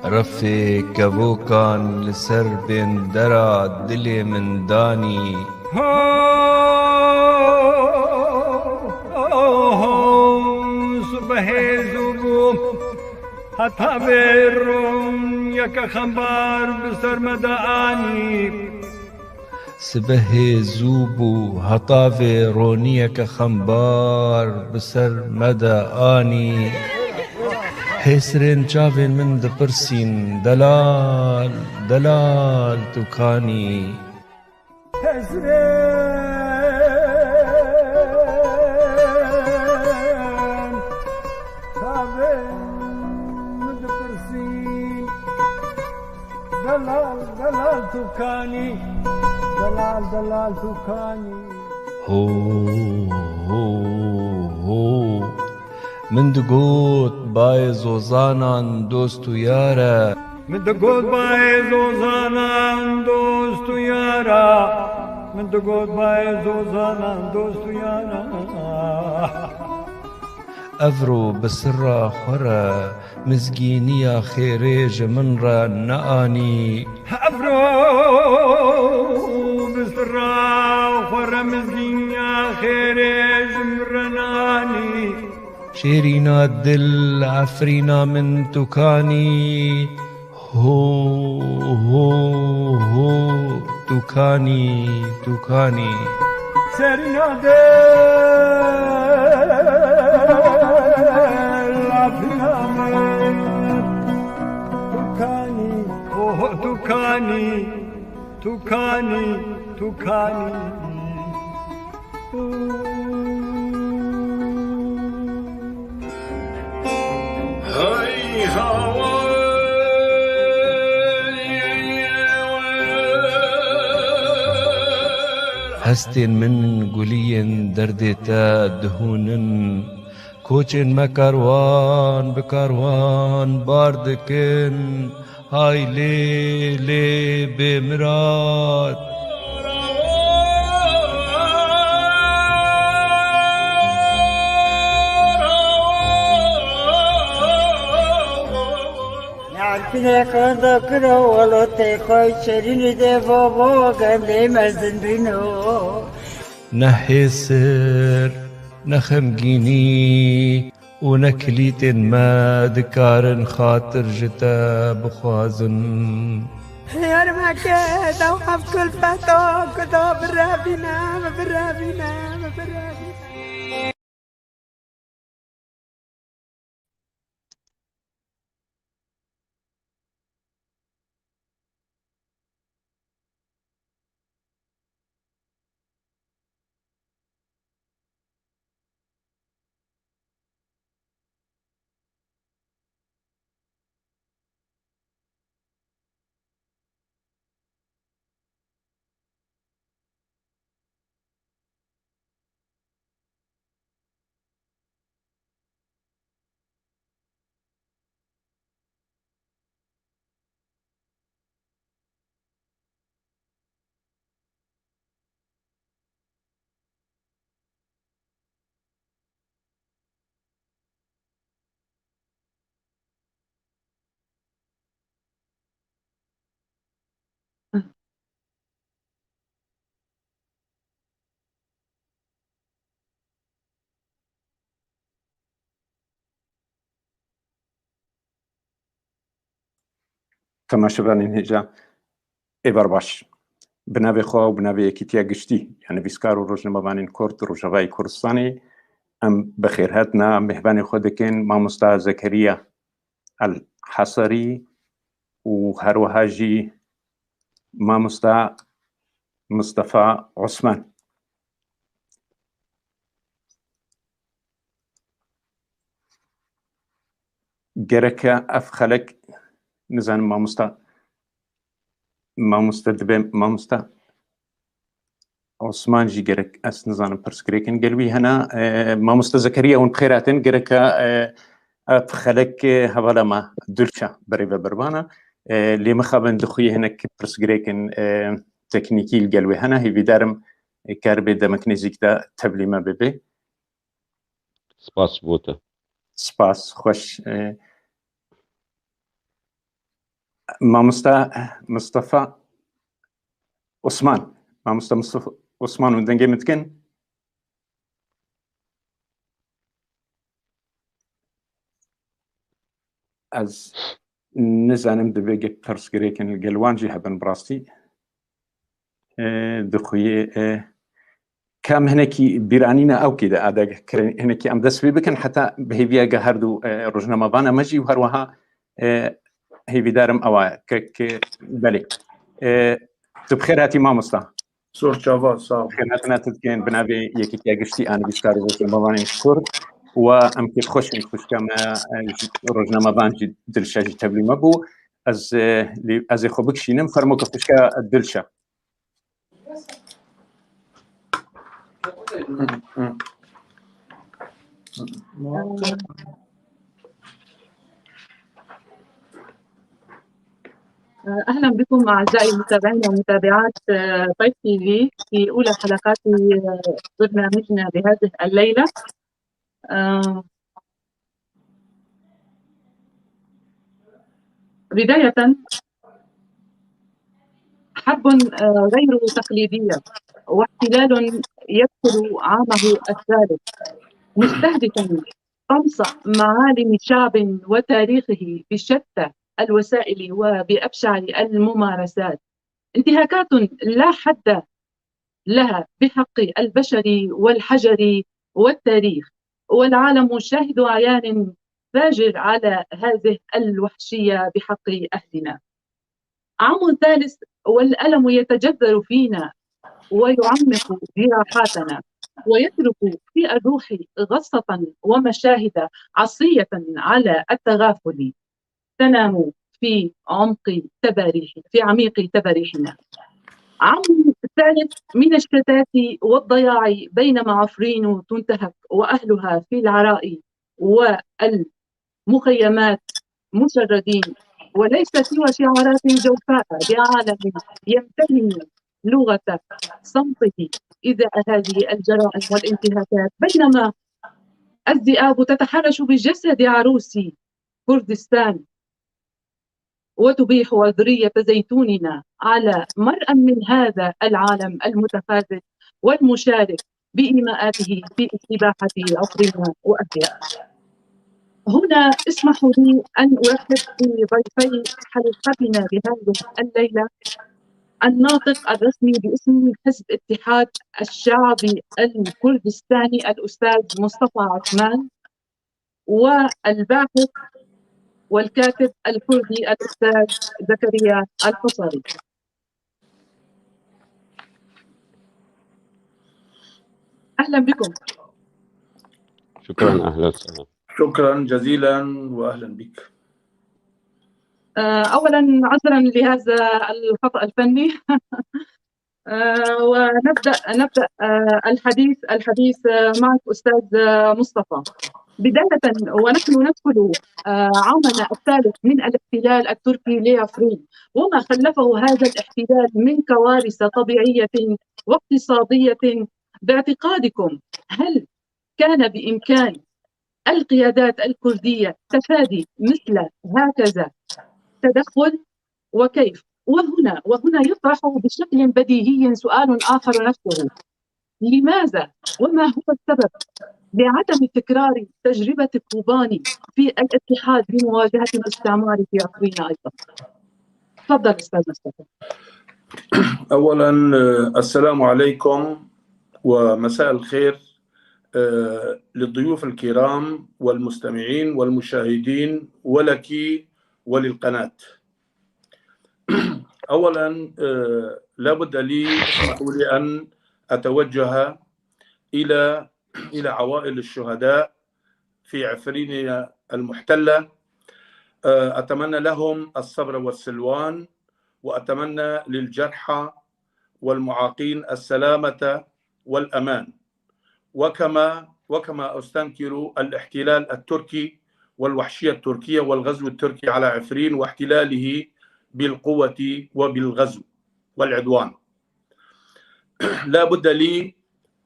رفي كبوكان لسر بين درا دلي من داني. سبه زوبو هطافي رونيك خنبار بسر مدى آني. هسرين جافين من دبرسين دلال دلال تكاني. هسرين جافين من Ho ho ho Min digot bayê zozanan dost û yar e. Min digot bayê zozanan dost û yar e. Min digot bayê zozanan dost û yar e. Evro bi sirra xwe re mizgîniya xêrê ji min re neanî. Evro bi sirra xwe re mizgîniya xêrê ji min re neanî. Şêrîna dil Efrîna min tu kanî ho ho ho tu kanî tu kanî. Şêrîna dil Efrîna min tu kanî ho tu kanî tu kanî tu kanî. Hestên min guliyên derdê te dihûnin, koçên me karwan bi karwan bar dikin, hay lê lê bêmirad. Ne hêsir, ne xemgînî û ne kilîtên me dikarin xatir ji te bixwazin. Temaşevanên hêja êvar baş. Bi navê xwe û bi navê Yekîtiya Giştî ya Nivîskar û Rojnamevanên Kurd Rojavayê Kurdistanê em bi xêrhatina mêhvanê xwe dikin Mamosta Zekeriya El Heserî û herwiha jî Mamosta Mistefa Osman. Gereke ev xelek nizanim mamosta mamosta dibe mamosta Osman jî gerek ez nizanim pirsgirêkin gel wî hene mamosta Zekeriya hûn bixêr hatin gereka ev xelek hevala me Dulça birêvebirbana lê mixabin dixuyê hinek pirsgirêkin teknîkî li gel wê hene hêvîdarim kar bê demek nêzîk de tevlî me bibe. Spas bo te. Spas xweş. Mamosta Mistefa Osman Mamosta Mistefa Osman hûn dengê min dikin? Ez nizanim divê pirsgirêkên li gel wan jî hebin bi rastî. Dixuyê kam hinekî bîranîna ew kê de adeg hinekî em dest pê bikin heta bi hêviya ge her du rojnamevan me jî û herwiha hêvîdarim ewa kek belê. Tu bi xêr hatî mamosta. Zor çava sağ ol. Xêr hatina te dikin bi navê Yekîtiya Giştî a Nivîskar û Rojnamevanên Kurd و em kêfxweş in xwişka me rojnamevan jî Dilşa jî tevlî me bû. Ez ê xwe bikişînim fermo ke xwişka Dilşa. أهلا بكم أعزائي المتابعين والمتابعات طيف تي في في أولى حلقات برنامجنا بهذه الليلة. بداية، حرب غير تقليدية واحتلال يدخل عامه الثالث مستهدفا طمس معالم شعب وتاريخه بشتى الوسائل وبأبشع الممارسات، انتهاكات لا حد لها بحق البشر والحجر والتاريخ، والعالم شاهد عيان فاجر على هذه الوحشية بحق أهلنا. عام ثالث والألم يتجذر فينا ويعمق جراحاتنا ويترك في الروح غصة ومشاهد عصية على التغافل تنام في عمق تباريح في عميق تباريحنا. عام ثالث من الشتات والضياع بينما عفرين تنتهك وأهلها في العراء والمخيمات مشردين، وليس سوى شعارات جوفاء بعالم يمتهن لغة صمته إذا هذه الجرائم والانتهاكات، بينما الذئاب تتحرش بجسد عروس كردستان وتبيح عذرية زيتوننا على مرأى من هذا العالم المتخاذل والمشارك بإيماءاته في استباحة عفرين وأهلها. هنا اسمحوا لي أن أرحب بضيفي حلقتنا بهذه الليلة، الناطق الرسمي باسم حزب اتحاد الشعبي الكردستاني الأستاذ مصطفى عثمان، والباحث والكاتب الكردي الأستاذ زكريا الحصري. أهلا بكم. شكرا، أهلا وسهلا. شكرا جزيلا وأهلا بك. أولا عذرا لهذا الخطأ الفني. ونبدأ نبدأ الحديث معك أستاذ مصطفى. بداية، ونحن ندخل عامنا الثالث من الاحتلال التركي لعفرين وما خلفه هذا الاحتلال من كوارث طبيعية واقتصادية، باعتقادكم هل كان بإمكان القيادات الكردية تفادي مثل هكذا تدخل وكيف؟ وهنا يطرح بشكل بديهي سؤال آخر نفسه، لماذا وما هو السبب لعدم تكرار تجربة كوباني في الاتحاد لمواجهة الاستعمار في عفرين أيضا؟ تفضل أستاذ مصطفى. أولا السلام عليكم ومساء الخير للضيوف الكرام والمستمعين والمشاهدين ولك وللقناة. أولا لا بد لي، اسمحوا لي أن أتوجه إلى عوائل الشهداء في عفرين المحتلة. أتمنى لهم الصبر والسلوان، وأتمنى للجرحى والمعاقين السلامة والأمان. وكما أستنكر الاحتلال التركي والوحشية التركية والغزو التركي على عفرين واحتلاله بالقوة وبالغزو والعدوان. لا بد لي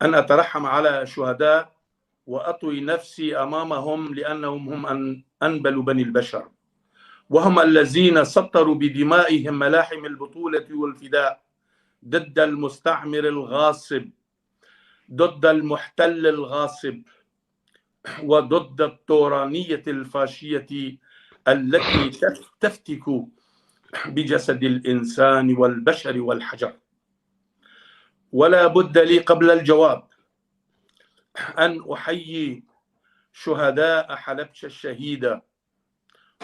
أن أترحم على الشهداء وأطوي نفسي أمامهم، لأنهم هم أنبل بني البشر، وهم الذين سطروا بدمائهم ملاحم البطولة والفداء ضد المستعمر الغاصب، ضد المحتل الغاصب، وضد التورانية الفاشية التي تفتك بجسد الإنسان والبشر والحجر. ولا بد لي قبل الجواب أن أحيي شهداء حلبشة الشهيدة،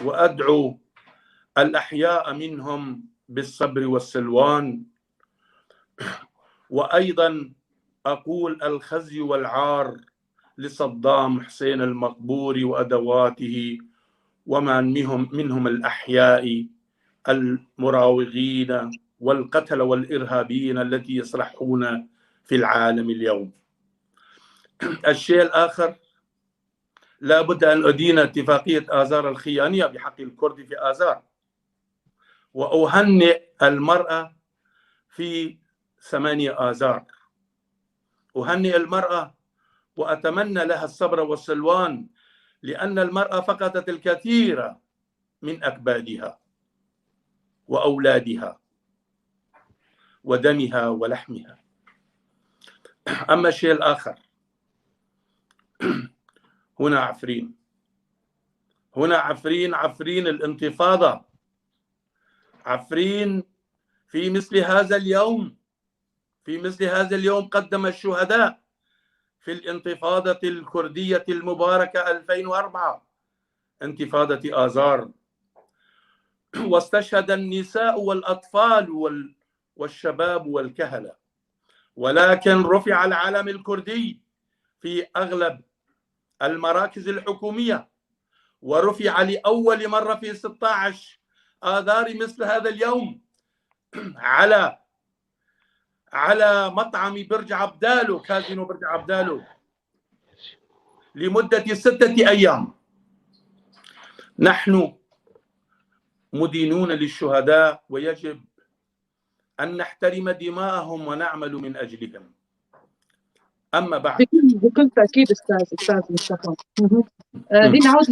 وأدعو الأحياء منهم بالصبر والسلوان. وأيضا أقول الخزي والعار لصدام حسين المقبور وأدواته ومن منهم الأحياء المراوغين والقتل والإرهابيين التي يسرحون في العالم اليوم. الشيء الآخر، لا بد أن أدين اتفاقية آذار الخيانية بحق الكرد في آذار، وأهنئ المرأة في 8 آذار، أهنئ المرأة وأتمنى لها الصبر والسلوان، لأن المرأة فقدت الكثير من أكبادها وأولادها ودمها ولحمها. أما الشيء الآخر، هنا عفرين، هنا عفرين، عفرين الانتفاضة، عفرين في مثل هذا اليوم، في مثل هذا اليوم قدم الشهداء في الانتفاضة الكردية المباركة 2004، انتفاضة آذار، واستشهد النساء والأطفال والشباب والكهلة، ولكن رفع العلم الكردي في أغلب المراكز الحكومية، ورفع لأول مرة في 16 آذار مثل هذا اليوم على مطعم برج عبدالو، كازينو برج عبدالو، لمدة 6 أيام. نحن مدينون للشهداء، ويجب أن نحترم دماءهم ونعمل من أجلهم. أما بعد، بكل تأكيد أستاذ مصطفى. لنعود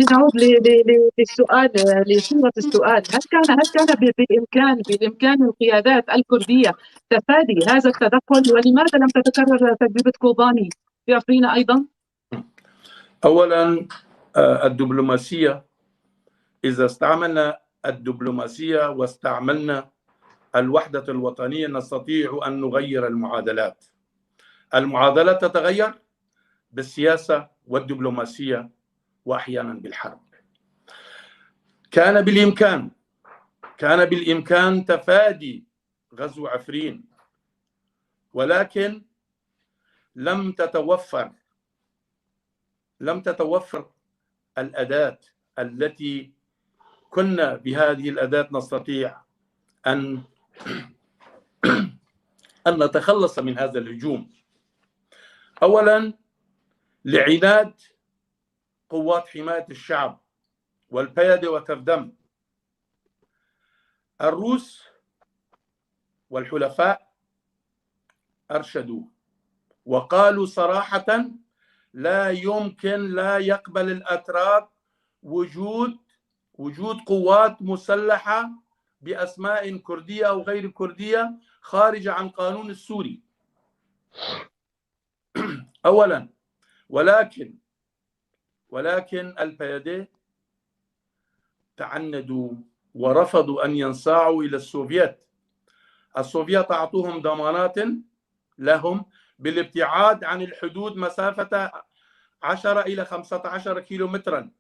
للسؤال، لصورة السؤال، هل كان بالإمكان القيادات الكردية تفادي هذا التدخل، ولماذا لم تتكرر تجربة كوباني في عفرين أيضا؟ أولا الدبلوماسية، إذا استعملنا الدبلوماسية واستعملنا الوحدة الوطنية نستطيع أن نغير المعادلات. المعادلات تتغير بالسياسة والدبلوماسية وأحيانا بالحرب. كان بالإمكان تفادي غزو عفرين، ولكن لم تتوفر الأداة التي كنا بهذه الأداة نستطيع أن نتخلص من هذا الهجوم. أولا لعناد قوات حماية الشعب والبيادة وتفدم، الروس والحلفاء أرشدوا وقالوا صراحة لا يمكن، لا يقبل الأتراك وجود قوات مسلحة بأسماء كردية أو غير كردية خارجة عن قانون السوري أولا. ولكن البيادة تعنّدوا ورفضوا أن ينصاعوا إلى السوفيت. السوفيت أعطوهم ضمانات لهم بالابتعاد عن الحدود مسافة 10 إلى 15 كيلومترا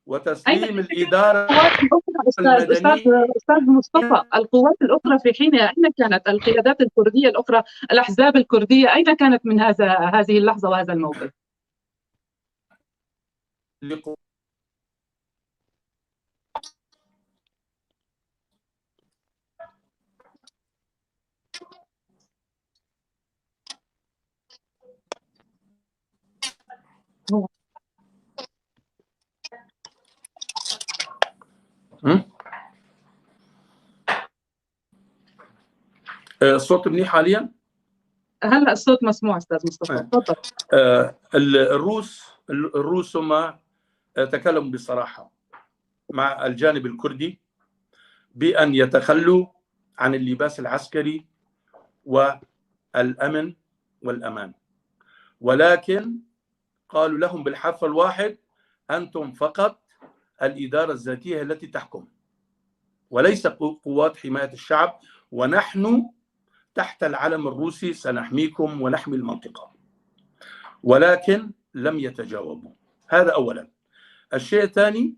وتسليم الإدارة المدنية. أستاذ مصطفى، القوات الأخرى في حينها أين كانت؟ القيادات الكردية الأخرى، الأحزاب الكردية أين كانت من هذه اللحظة وهذا الموقف؟ الصوت منيح حاليا؟ هلا الصوت مسموع استاذ مصطفى، تفضل. الروس هم تكلموا بصراحة مع الجانب الكردي بأن يتخلوا عن اللباس العسكري والأمن والأمان، ولكن قالوا لهم بالحرف الواحد: أنتم فقط الإدارة الذاتية التي تحكم وليس قوات حماية الشعب، ونحن تحت العلم الروسي سنحميكم ونحمي المنطقة. ولكن لم يتجاوبوا. هذا أولا. الشيء الثاني،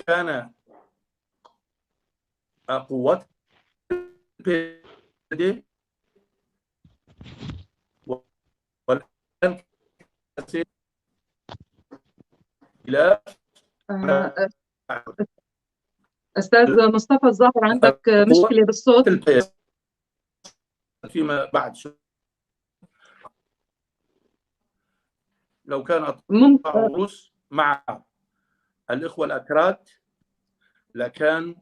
كان قوات بي والآن أستاذ مصطفى الظاهر عندك مشكلة بالصوت. فيما بعد. لو كان أطاعوا الروس مع الإخوة الأكراد لكان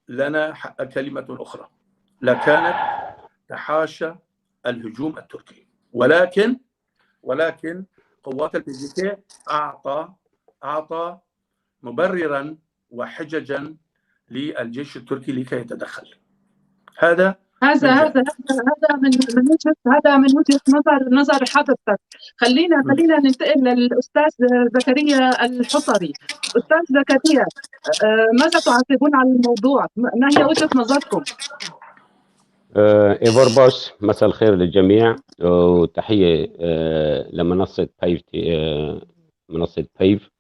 لنا كلمة أخرى، لكانت تحاشى الهجوم التركي. ولكن قوات البي أعطى مبررا وحججا للجيش التركي لكي يتدخل. هذا هذا هذا هذا من وجهه هذا من وجهه نظر حضرتك. خلينا ننتقل للاستاذ زكريا الحصري. استاذ زكريا، ماذا تعقبون على الموضوع؟ ما هي وجهه نظركم؟ ايفور باش، مساء الخير للجميع، وتحية لمنصه بايف، منصة بايف،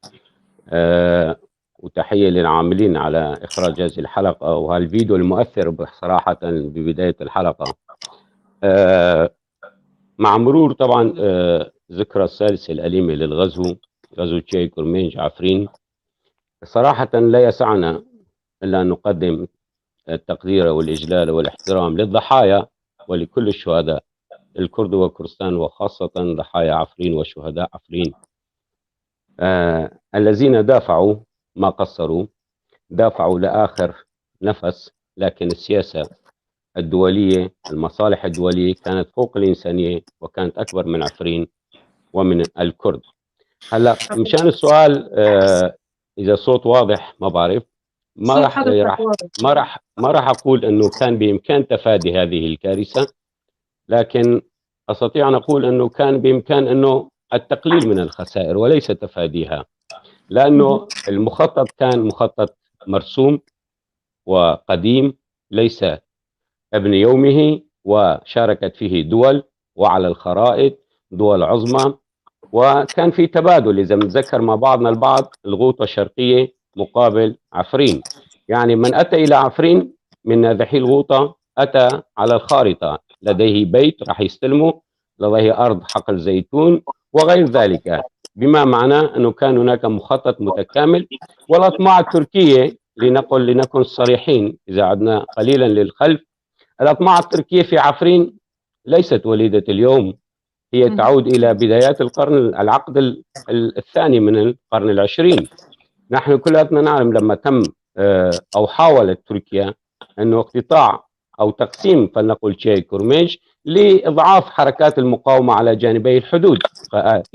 وتحية للعاملين على إخراج هذه الحلقة وهالفيديو المؤثر بصراحة ببداية الحلقة. مع مرور طبعا ذكرى الثالثة الأليمة للغزو، غزو تشاي كرمانج عفرين، صراحة لا يسعنا إلا أن نقدم التقدير والإجلال والاحترام للضحايا ولكل الشهداء الكرد وكردستان، وخاصة ضحايا عفرين وشهداء عفرين الذين دافعوا ما قصروا، دافعوا لآخر نفس، لكن السياسة الدولية، المصالح الدولية كانت فوق الإنسانية وكانت أكبر من عفرين ومن الكرد. هلا مشان السؤال، إذا صوت واضح ما بعرف، ما راح أقول إنه كان بإمكان تفادي هذه الكارثة، لكن أستطيع أن أقول إنه كان بإمكان إنه التقليل من الخسائر وليس تفاديها، لأنه المخطط كان مخطط مرسوم وقديم ليس ابن يومه، وشاركت فيه دول وعلى الخرائط دول عظمى، وكان في تبادل إذا بنتذكر مع بعضنا البعض، الغوطة الشرقية مقابل عفرين، يعني من أتى إلى عفرين من نازحي الغوطة أتى على الخارطة، لديه بيت راح يستلمه، لديه أرض حقل زيتون وغير ذلك، بما معناه أنه كان هناك مخطط متكامل. والأطماع التركية، لنكن صريحين إذا عدنا قليلا للخلف، الأطماع التركية في عفرين ليست وليدة اليوم، هي تعود إلى بدايات القرن، العقد الثاني من القرن العشرين. نحن كلنا نعلم لما تم أو حاولت تركيا أنه اقتطاع أو تقسيم فلنقل تشاي كورميج لإضعاف حركات المقاومة على جانبي الحدود.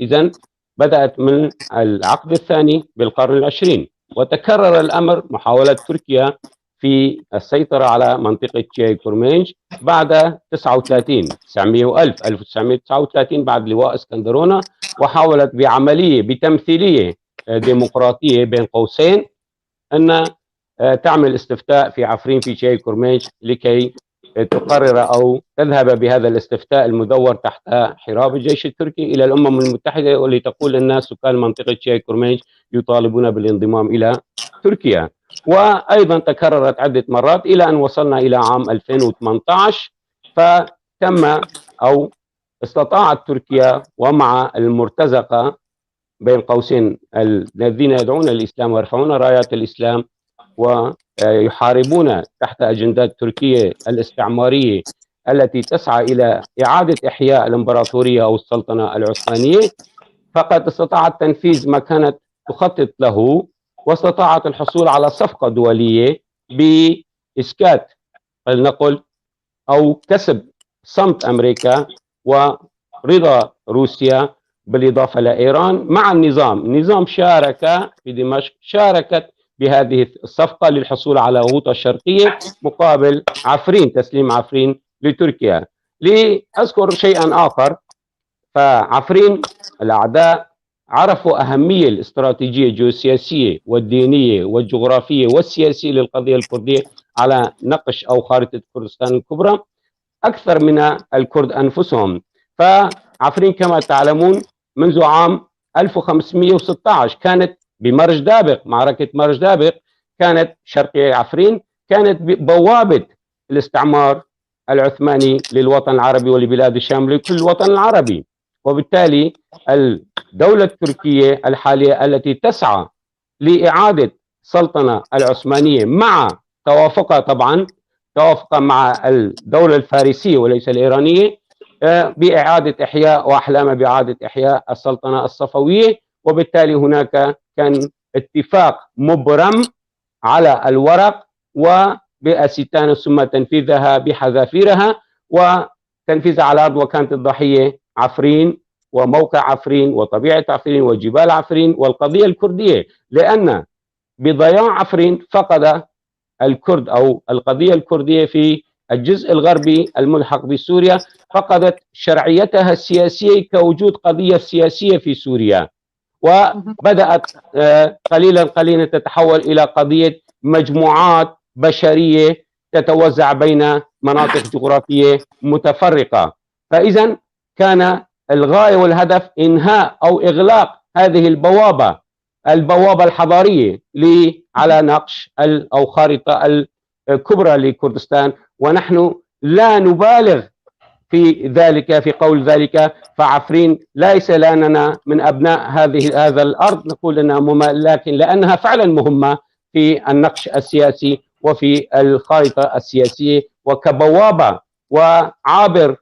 إذن بدأت من العقد الثاني بالقرن العشرين، وتكرر الأمر محاولة تركيا في السيطرة على منطقة تشاي كورمينج بعد 39 900 ألف 1939 بعد لواء اسكندرونة، وحاولت بعملية بتمثيلية ديمقراطية بين قوسين أن تعمل استفتاء في عفرين في تشاي كورمينج لكي تقرر أو تذهب بهذا الاستفتاء المدور تحت حراب الجيش التركي إلى الأمم المتحدة، ولتقول الناس سكان منطقة تشاي كورمينج يطالبون بالانضمام إلى تركيا. وأيضا تكررت عدة مرات إلى أن وصلنا إلى عام 2018، فتم أو استطاعت تركيا ومع المرتزقة بين قوسين الذين يدعون الإسلام ويرفعون رايات الإسلام ويحاربون تحت أجندات تركيا الاستعمارية التي تسعى إلى إعادة إحياء الإمبراطورية أو السلطنة العثمانية، فقد استطاعت تنفيذ ما كانت تخطط له، واستطاعت الحصول على صفقة دولية بإسكات فلنقل أو كسب صمت أمريكا ورضا روسيا بالإضافة لإيران مع النظام. النظام شارك في دمشق، شاركت بهذه الصفقة للحصول على غوطة الشرقية مقابل عفرين، تسليم عفرين لتركيا. لأذكر شيئا آخر، فعفرين الأعداء عرفوا أهمية الاستراتيجية الجيوسياسية والدينية والجغرافية والسياسية للقضية الكردية على نقش أو خارطة كردستان الكبرى أكثر من الكرد أنفسهم. فعفرين كما تعلمون منذ عام 1516 كانت بمرج دابق، معركة مرج دابق كانت شرقية عفرين، كانت بوابة الاستعمار العثماني للوطن العربي ولبلاد الشام لكل الوطن العربي. وبالتالي الدولة التركية الحالية التي تسعى لإعادة السلطنة العثمانية مع توافقها طبعا، توافقها مع الدولة الفارسية وليس الإيرانية، بإعادة إحياء وأحلامها بإعادة إحياء السلطنة الصفوية. وبالتالي هناك كان اتفاق مبرم على الورق وبأستانة، ثم تنفيذها بحذافيرها وتنفيذها على الأرض، وكانت الضحية عفرين وموقع عفرين وطبيعة عفرين وجبال عفرين والقضية الكردية، لأن بضياع عفرين فقد الكرد أو القضية الكردية في الجزء الغربي الملحق بسوريا، فقدت شرعيتها السياسية كوجود قضية سياسية في سوريا، وبدأت قليلا قليلا تتحول إلى قضية مجموعات بشرية تتوزع بين مناطق جغرافية متفرقة. فإذا كان الغاية والهدف إنهاء أو إغلاق هذه البوابة، البوابة الحضارية على نقش أو خارطة الكبرى لكردستان، ونحن لا نبالغ في ذلك في قول ذلك. فعفرين ليس لأننا من أبناء هذا الأرض نقول أنها مهمة، لكن لأنها فعلا مهمة في النقش السياسي وفي الخارطة السياسية وكبوابة وعابر.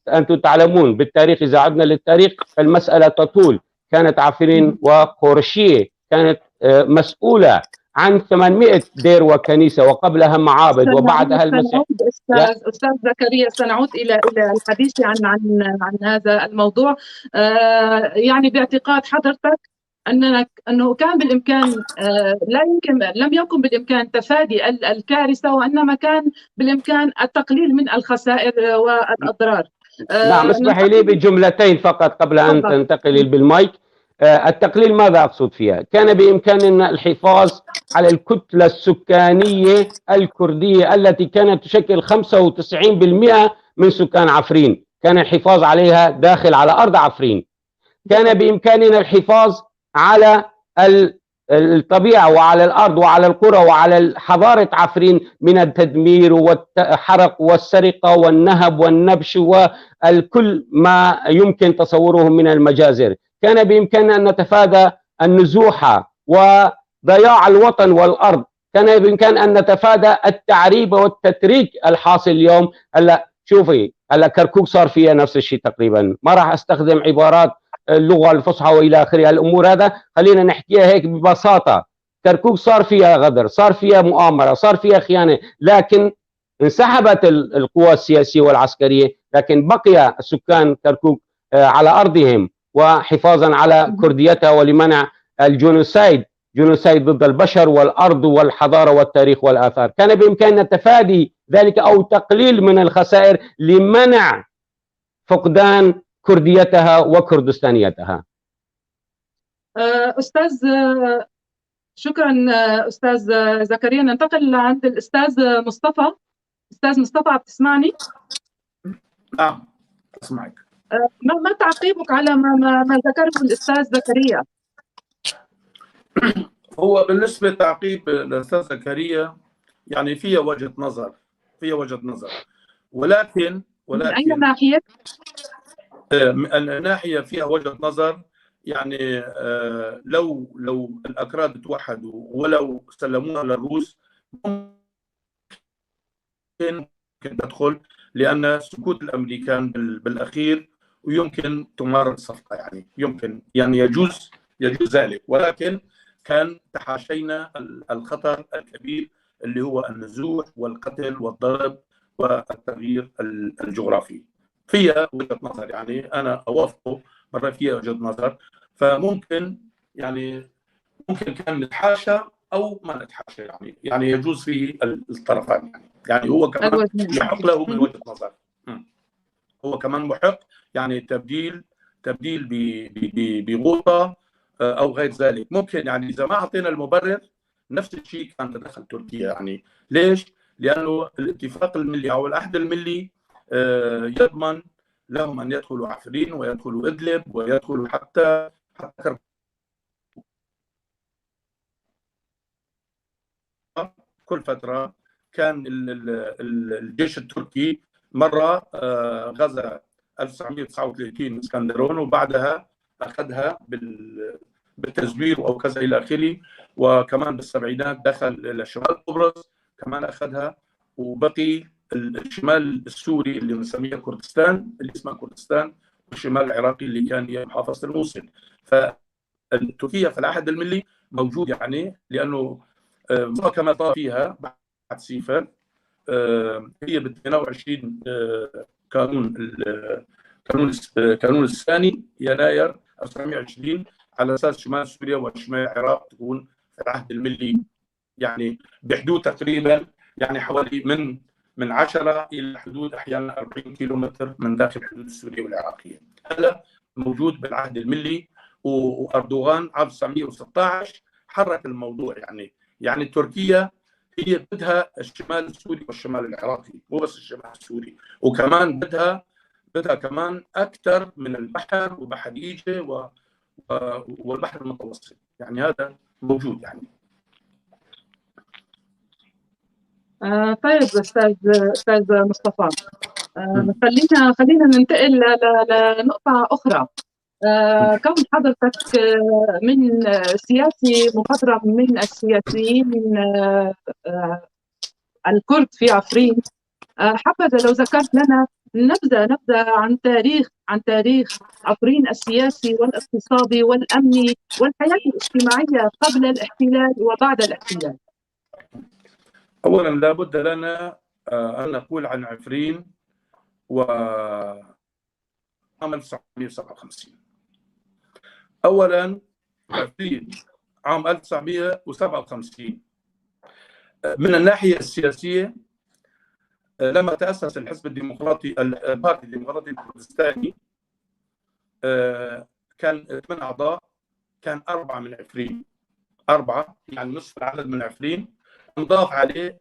أنتم تعلمون بالتاريخ، إذا عدنا للتاريخ فالمسألة تطول. كانت عفرين وقرشية كانت مسؤولة عن 800 دير وكنيسة، وقبلها معابد، وبعدها المسيح. أستاذ زكريا، سنعود إلى الحديث عن هذا الموضوع. يعني باعتقاد حضرتك أنه كان بالإمكان، لا يمكن، لم يكن بالإمكان تفادي الكارثة، وإنما كان بالإمكان التقليل من الخسائر والأضرار. نعم، اسمحي لي بجملتين فقط قبل أن تنتقلي بالمايك. التقليل ماذا أقصد فيها؟ كان بإمكاننا الحفاظ على الكتلة السكانية الكردية التي كانت تشكل 95% من سكان عفرين، كان الحفاظ عليها داخل على أرض عفرين. كان بإمكاننا الحفاظ على الطبيعة وعلى الأرض وعلى القرى وعلى حضارة عفرين من التدمير والحرق والسرقة والنهب والنبش وكل ما يمكن تصوره من المجازر. كان بإمكاننا أن نتفادى النزوح وضياع الوطن والأرض. كان بإمكاننا أن نتفادى التعريب والتتريك الحاصل اليوم. هلا شوفي، هلا كركوك صار فيها نفس الشيء تقريبا. ما راح أستخدم عبارات اللغة الفصحى وإلى آخره الأمور، هذا خلينا نحكيها هيك ببساطة. كركوك صار فيها غدر، صار فيها مؤامرة، صار فيها خيانة، لكن انسحبت القوى السياسية والعسكرية، لكن بقي سكان كركوك على أرضهم وحفاظا على كرديتها ولمنع ال genocide، genocide ضد البشر والأرض والحضارة والتاريخ والآثار. كان بإمكاننا تفادي ذلك أو تقليل من الخسائر لمنع فقدان كرديتها وكردستانيتها. أستاذ، شكرا أستاذ زكريا. ننتقل عند الأستاذ مصطفى. أستاذ مصطفى، عم تسمعني؟ نعم أسمعك. ما تعقيبك على ما ذكره الأستاذ زكريا؟ هو بالنسبة تعقيب الأستاذ زكريا يعني فيها وجهة نظر، فيها وجهة نظر، ولكن من أي ناحية؟ الناحية فيها وجهة نظر، يعني لو الأكراد توحدوا ولو سلموها للروس ممكن تدخل، لأن سكوت الأمريكان بالأخير ويمكن تمارس الصفقة، يعني يمكن، يعني يجوز ذلك، ولكن كان تحاشينا الخطر الكبير اللي هو النزوح والقتل والضرب والتغيير الجغرافي. فيها وجهة نظر، يعني أنا أوافقه مرة، فيها وجهة نظر، فممكن يعني ممكن كان نتحاشى أو ما نتحاشى، يعني يجوز فيه الطرفان، يعني هو كمان يحق له من وجهة نظر، هو كمان محق، يعني تبديل بغوطة أو غير ذلك ممكن. يعني إذا ما أعطينا المبرر نفس الشيء كان تدخل تركيا. يعني ليش؟ لأنه الاتفاق الملي أو العهد الملي يضمن لهم أن يدخلوا عفرين ويدخلوا إدلب ويدخلوا حتى كل فترة كان الجيش التركي مرة غزا 1939 اسكندرون، وبعدها أخذها بالتزوير أو كذا إلى آخره، وكمان بالسبعينات دخل إلى شمال قبرص كمان أخذها، وبقي الشمال السوري اللي بنسميها كردستان، اللي اسمها كردستان، والشمال العراقي اللي كان هي محافظة الموصل. فتركيا في العهد الملي موجود، يعني لانه كما طار فيها بعد سيفر هي ب 22 كانون الثاني يناير 1920 على اساس شمال سوريا وشمال العراق تكون في العهد الملي، يعني بحدود تقريبا يعني حوالي من 10 الى حدود احيانا 40 كيلومتر من داخل الحدود السورية والعراقيه. هذا موجود بالعهد الملي. واردوغان عام 1916 حرك الموضوع، يعني تركيا هي بدها الشمال السوري والشمال العراقي، مو بس الشمال السوري، وكمان بدها كمان اكثر من البحر وبحر ايجه والبحر المتوسط، يعني هذا موجود يعني. طيب استاذ مصطفى، خلينا ننتقل لنقطة اخرى. كون حضرتك من سياسي مخضرم من السياسيين الكرد في عفرين، حبذا لو ذكرت لنا نبذة عن تاريخ عفرين السياسي والاقتصادي والأمني والحياة الاجتماعية قبل الاحتلال وبعد الاحتلال. أولا لا بد لنا أن نقول عن عفرين و عام 1957. أولا عفرين عام 1957 من الناحية السياسية لما تأسس الحزب الديمقراطي البارتي الديمقراطي الكردستاني كان 8 أعضاء، كان 4 من عفرين، 4 يعني نصف العدد من عفرين، انضاف عليه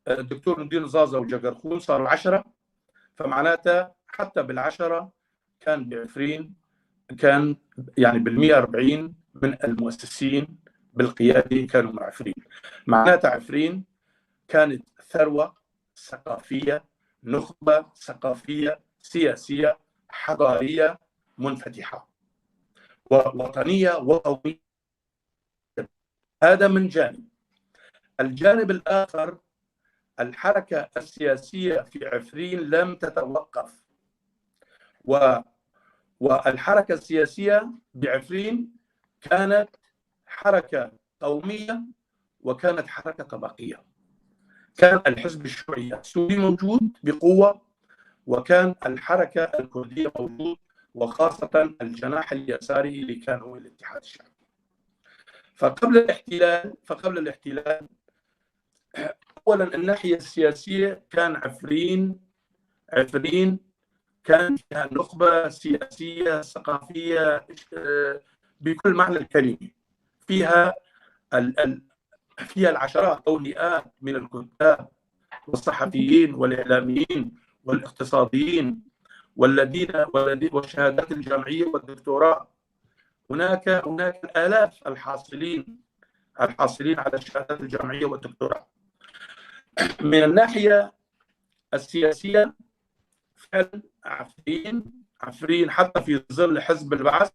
الدكتور ندين زازا وجقرخون صاروا 10، فمعناتها حتى بال10 كان بعفرين كان يعني بال140 من المؤسسين بالقيادة كانوا مع عفرين. معناتها عفرين كانت ثروة ثقافية، نخبة ثقافية سياسية حضارية منفتحة ووطنية وقومية. هذا من جانب. الجانب الآخر الحركة السياسية في عفرين لم تتوقف، والحركة السياسية بعفرين كانت حركة قومية وكانت حركة طبقية. كان الحزب الشيوعي السوري موجود بقوة، وكان الحركة الكردية موجود، وخاصة الجناح اليساري اللي كان هو الاتحاد الشعبي. فقبل الاحتلال أولا الناحية السياسية كان عفرين كان فيها نخبة سياسية ثقافية بكل معنى الكلمة، فيها فيها العشرات أو المئات من الكتاب والصحفيين والإعلاميين والاقتصاديين والذين والشهادات الجامعية والدكتوراه. هناك الآلاف الحاصلين على الشهادات الجامعية والدكتوراه. من الناحية السياسية فعلا عفرين حتى في ظل حزب البعث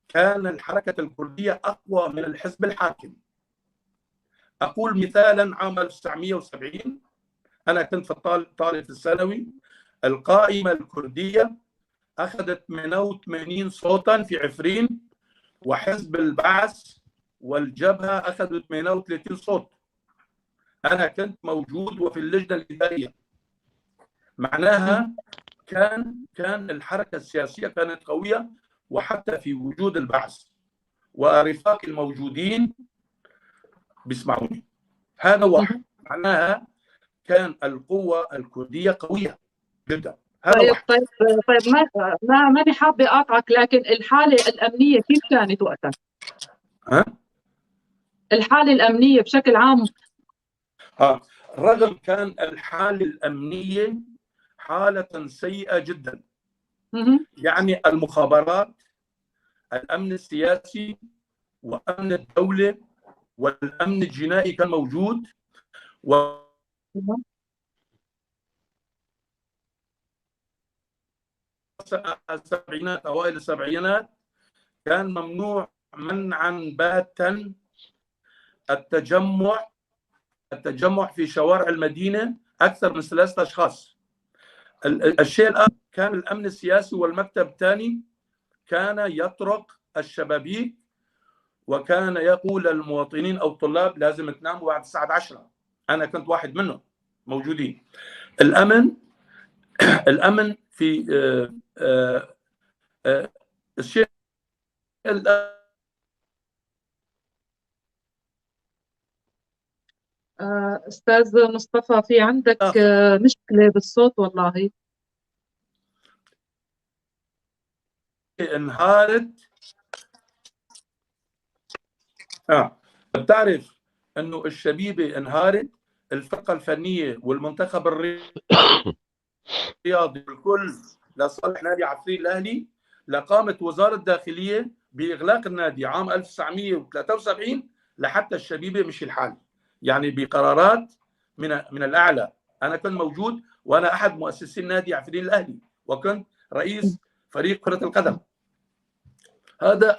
كان الحركة الكردية أقوى من الحزب الحاكم. أقول مثالا عام 1970 أنا كنت في طالب الثانوي، القائمة الكردية أخذت 88 صوتا في عفرين، وحزب البعث والجبهة أخذوا 38 صوت. أنا كنت موجود وفي اللجنة الإدارية. معناها كان الحركة السياسية كانت قوية، وحتى في وجود البعث ورفاق الموجودين بيسمعوني. هذا واحد. معناها كان القوة الكردية قوية جدا. هذا طيب واحد. طيب ما ماني حابة أقاطعك، لكن الحالة الأمنية كيف كانت وقتها؟ ها؟ الحالة الأمنية بشكل عام. رغم كان الحالة الأمنية حالة سيئة جدا. يعني المخابرات، الأمن السياسي وأمن الدولة والأمن الجنائي كان موجود، و السبعينات، أوائل السبعينات، كان ممنوع منعا باتا التجمع في شوارع المدينة اكثر من 3 اشخاص. الشيء الاخر، كان الامن السياسي والمكتب الثاني كان يطرق الشبابيك وكان يقول للمواطنين او الطلاب لازم تناموا بعد الساعة 10. انا كنت واحد منهم موجودين. الامن في الشيء أستاذ مصطفى، في عندك مشكلة بالصوت والله. انهارت. بتعرف انه الشبيبة انهارت، الفرقة الفنية والمنتخب الرياضي الكل لصالح نادي عفرين الاهلي. لقامت وزارة الداخلية باغلاق النادي عام 1973 لحتى الشبيبة مشي الحال، يعني بقرارات من الاعلى. انا كنت موجود وانا احد مؤسسي النادي عفرين الاهلي، وكنت رئيس فريق كره القدم.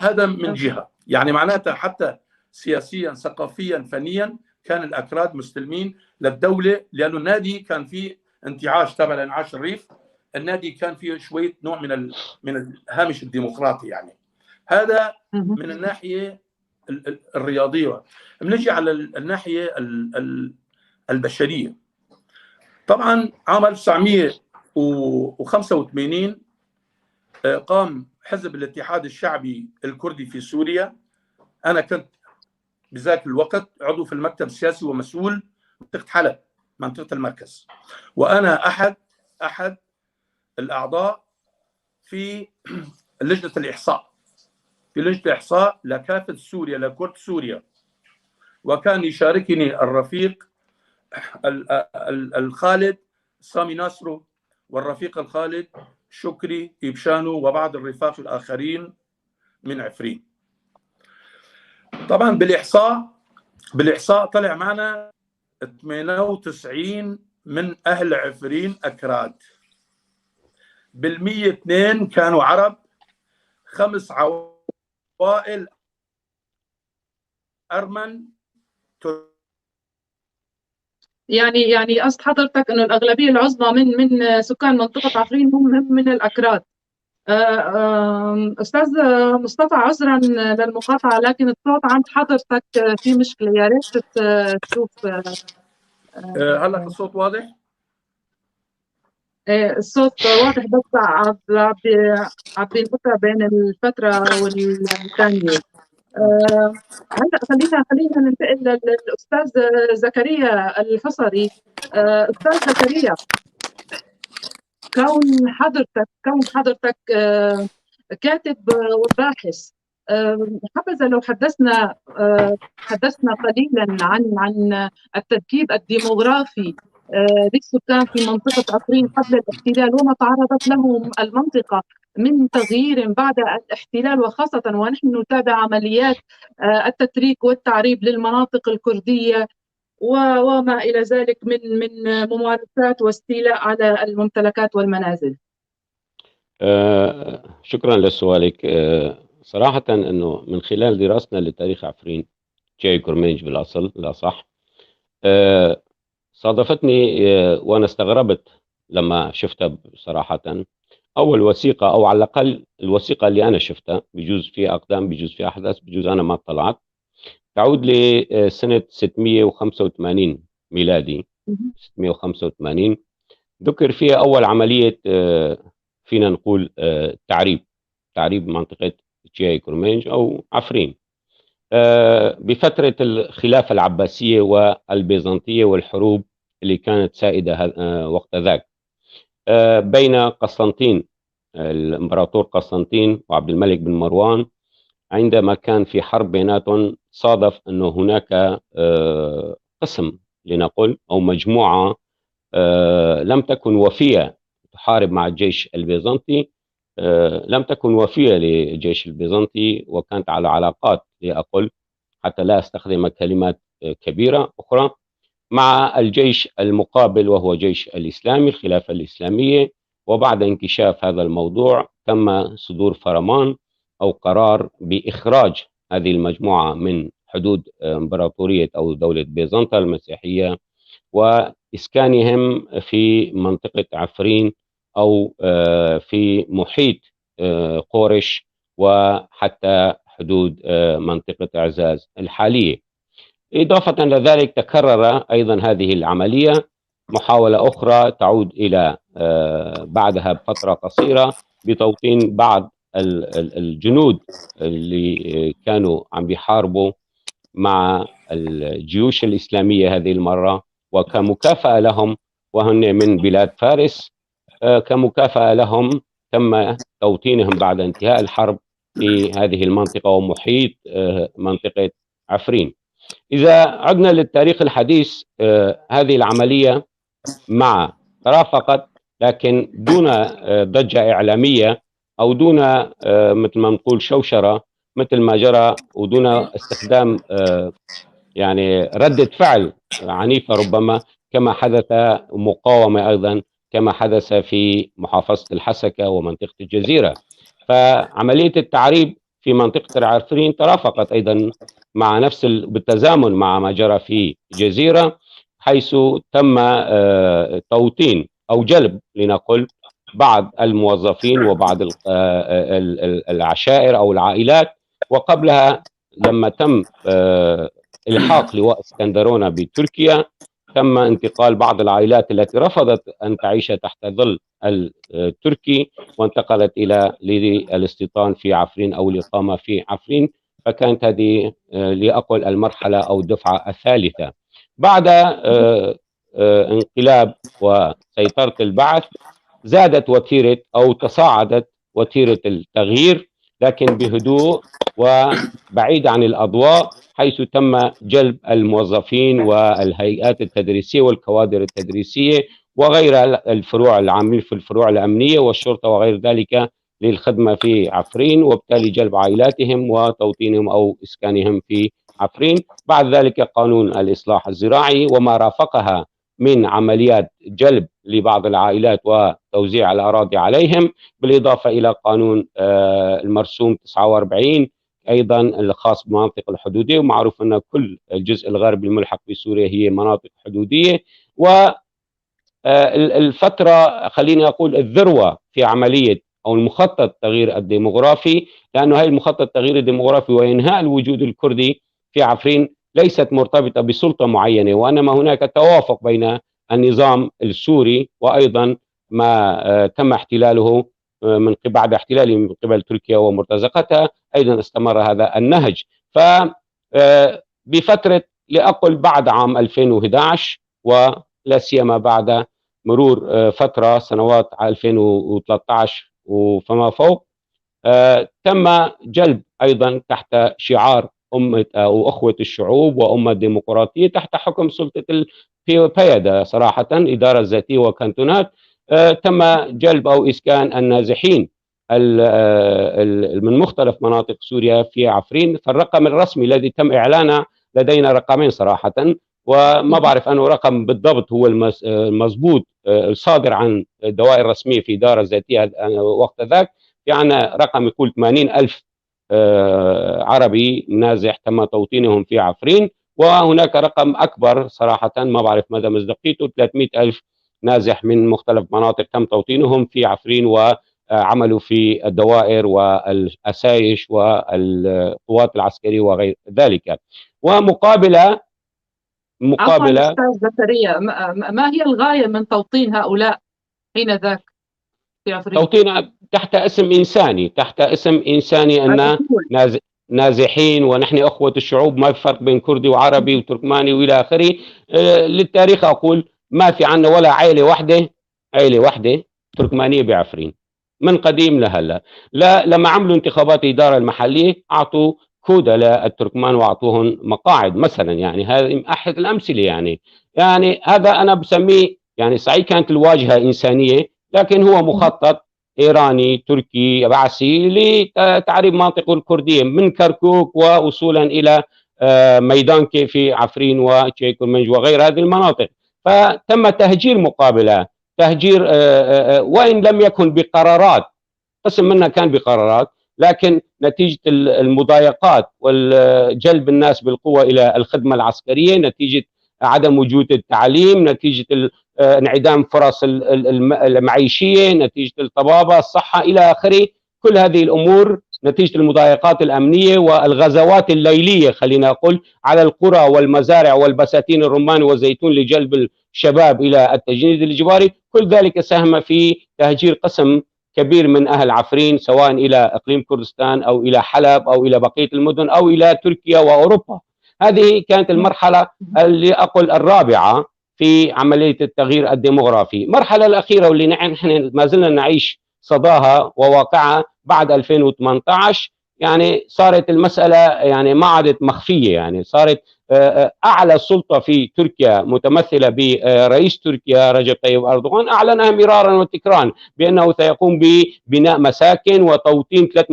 هذا من جهة، يعني معناتها حتى سياسيا ثقافيا فنيا كان الاكراد مستلمين للدولة، لانه النادي كان فيه انتعاش تبع الانعاش الريف، النادي كان فيه شوية نوع من الهامش الديمقراطي يعني. هذا من الناحية الرياضية. بنجي على الناحية البشرية. طبعا عام 1985 قام حزب الاتحاد الشعبي الكردي في سوريا. انا كنت بذاك الوقت عضو في المكتب السياسي ومسؤول منطقة حلب، منطقة المركز، وانا احد الاعضاء في لجنة الاحصاء، في لجنة الاحصاء لكافة سوريا، لكرد سوريا. وكان يشاركني الرفيق الخالد سامي ناصرو والرفيق الخالد شكري إبشانو وبعض الرفاق الآخرين من عفرين. طبعا بالإحصاء طلع معنا 98 من أهل عفرين أكراد، بالمية 2 كانوا عرب، 5 عوائل أرمن. يعني قصد حضرتك انه الاغلبية العظمى من سكان منطقة عفرين هم من الاكراد. استاذ مصطفى، عذرا للمقاطعه، لكن الصوت عند حضرتك في مشكلة، يا ريت تشوف. هلا الصوت واضح؟ الصوت واضح، بس عم بينقطع بين الفترة والثانية. هلا خلينا ننتقل للاستاذ زكريا الحصري. استاذ زكريا، كون حضرتك كاتب وباحث، حبذا لو حدثنا قليلا عن التركيب الديموغرافي للسكان في منطقة عفرين قبل الاحتلال، وما تعرضت له المنطقة من تغيير بعد الاحتلال، وخاصة ونحن نتابع عمليات التتريك والتعريب للمناطق الكردية وما إلى ذلك من ممارسات واستيلاء على الممتلكات والمنازل. شكرا لسؤالك. صراحة أنه من خلال دراستنا لتاريخ عفرين، جاي كرمينج بالأصل لا صح، صادفتني وأنا استغربت لما شفتها صراحة. أول وثيقة، أو على الأقل الوثيقة اللي أنا شفتها، بجوز فيها أقدام، بجوز فيها أحداث، بجوز أنا ما اطلعت، تعود لسنة 685 ميلادي. 685 ذكر فيها أول عملية فينا نقول تعريب منطقة جاي كرمينج أو عفرين، بفترة الخلافة العباسية والبيزنطية والحروب اللي كانت سائدة وقت ذاك بين قسطنطين، الامبراطور قسطنطين وعبد الملك بن مروان. عندما كان في حرب بيناتهم، صادف أنه هناك قسم لنقل أو مجموعة لم تكن وفية تحارب مع الجيش البيزنطي، لم تكن وفية للجيش البيزنطي، وكانت على علاقات لأقل حتى لا أستخدم كلمات كبيرة أخرى مع الجيش المقابل وهو جيش الإسلامي، الخلافة الإسلامية. وبعد انكشاف هذا الموضوع تم صدور فرمان أو قرار بإخراج هذه المجموعة من حدود إمبراطورية أو دولة بيزنطة المسيحية، إسكانهم في منطقة عفرين أو في محيط قورش وحتى حدود منطقة إعزاز الحالية. إضافة لذلك تكرر أيضا هذه العملية محاولة أخرى تعود إلى بعدها بفترة قصيرة بتوطين بعض الجنود اللي كانوا عم بيحاربوا مع الجيوش الإسلامية هذه المرة، وكمكافأة لهم، وهن من بلاد فارس، كمكافأة لهم تم توطينهم بعد انتهاء الحرب في هذه المنطقة ومحيط منطقة عفرين. إذا عدنا للتاريخ الحديث، هذه العملية مع ترافقت لكن دون ضجة إعلامية أو دون مثل ما نقول شوشرة مثل ما جرى، ودون استخدام يعني ردة فعل عنيفة ربما كما حدث مقاومة أيضا كما حدث في محافظة الحسكة ومنطقة الجزيرة. فعملية التعريب في منطقة العفرين ترافقت أيضا مع نفس بالتزامن مع ما جرى في الجزيرة، حيث تم توطين أو جلب لنقل بعض الموظفين وبعض العشائر أو العائلات. وقبلها لما تم إلحاق لواء اسكندرونة بتركيا تم انتقال بعض العائلات التي رفضت أن تعيش تحت ظل التركي وانتقلت إلى للاستيطان في عفرين أو الإقامة في عفرين، فكانت هذه لأقل المرحلة أو الدفعة الثالثة. بعد انقلاب وسيطرة البعث زادت وتيرة أو تصاعدت وتيرة التغيير، لكن بهدوء وبعيد عن الأضواء، حيث تم جلب الموظفين والهيئات التدريسية والكوادر التدريسية وغير الفروع العاملين في الفروع الأمنية والشرطة وغير ذلك للخدمة في عفرين، وبالتالي جلب عائلاتهم وتوطينهم أو إسكانهم في عفرين. بعد ذلك قانون الإصلاح الزراعي وما رافقها من عمليات جلب لبعض العائلات وتوزيع الأراضي عليهم، بالإضافة إلى قانون المرسوم 49 أيضا الخاص بالمناطق الحدودية، ومعروف أن كل الجزء الغربي الملحق بسوريا هي مناطق حدودية. والفترة خليني أقول الذروة في عملية أو المخطط التغيير الديموغرافي، لأنه هاي المخطط التغيير الديموغرافي وإنهاء الوجود الكردي في عفرين ليست مرتبطة بسلطة معينة، وإنما هناك توافق بين النظام السوري وأيضا ما تم احتلاله من بعد احتلاله من قبل تركيا ومرتزقتها، أيضا استمر هذا النهج. فبفترة لأقل بعد عام 2011 ولا سيما بعد مرور فترة سنوات 2013 فما فوق، تم جلب أيضا تحت شعار أمة أو أخوة الشعوب وأمة ديمقراطية تحت حكم سلطة البيادة صراحة إدارة ذاتية وكانتونات، تم جلب أو إسكان النازحين من مختلف مناطق سوريا في عفرين. فالرقم الرسمي الذي تم إعلانه لدينا رقمين صراحة، وما بعرف أنه رقم بالضبط هو المضبوط الصادر عن الدوائر الرسمية في إدارة ذاتية وقت ذاك. في عنا رقم يقول 80,000 عربي نازح تم توطينهم في عفرين، وهناك رقم أكبر صراحة ما بعرف مدى مصداقيته 300,000 نازح من مختلف مناطق تم توطينهم في عفرين وعملوا في الدوائر والأسايش والقوات العسكرية وغير ذلك. ومقابلة مقابلة أستاذ زكريا، ما هي الغاية من توطين هؤلاء حين ذاك في عفرين؟ توطين تحت اسم إنساني، تحت اسم إنساني أن نازحين ونحن أخوة الشعوب، ما في فرق بين كردي وعربي وتركماني وإلى آخره. للتاريخ أقول ما في عنا ولا عائلة واحدة، عائلة واحدة تركمانية بعفرين من قديم لهلا. لا، لما عملوا انتخابات الإدارة المحلية أعطوا كودة للتركمان وأعطوهم مقاعد مثلا، يعني هذه أحد الأمثلة. يعني هذا أنا بسميه يعني صحيح كانت الواجهة إنسانية، لكن هو مخطط إيراني تركي بعثي لتعريب مناطق الكردية من كركوك ووصولا إلى ميدانكي في عفرين وتشيكرمنج وغير هذه المناطق. فتم تهجير مقابلة تهجير، وإن لم يكن بقرارات، قسم منها كان بقرارات، لكن نتيجة المضايقات والجلب الناس بالقوة إلى الخدمة العسكرية، نتيجة عدم وجود التعليم، نتيجة انعدام فرص المعيشية، نتيجة الطبابة، الصحة إلى آخره. كل هذه الأمور نتيجة المضايقات الأمنية والغزوات الليلية، خلينا أقول، على القرى والمزارع والبساتين الرمان والزيتون لجلب الشباب إلى التجنيد الإجباري. كل ذلك ساهم في تهجير قسم كبير من أهل عفرين، سواء إلى إقليم كردستان أو إلى حلب أو إلى بقية المدن أو إلى تركيا وأوروبا. هذه كانت المرحلة اللي أقول الرابعة في عملية التغيير الديموغرافي. المرحلة الأخيرة واللي نحن ما زلنا نعيش صداها وواقعها بعد 2018، يعني صارت المسألة يعني ما عادت مخفية، يعني صارت أعلى سلطة في تركيا متمثلة برئيس تركيا رجب طيب أردوغان أعلنها مرارا وتكرارا بأنه سيقوم ببناء مساكن وتوطين 3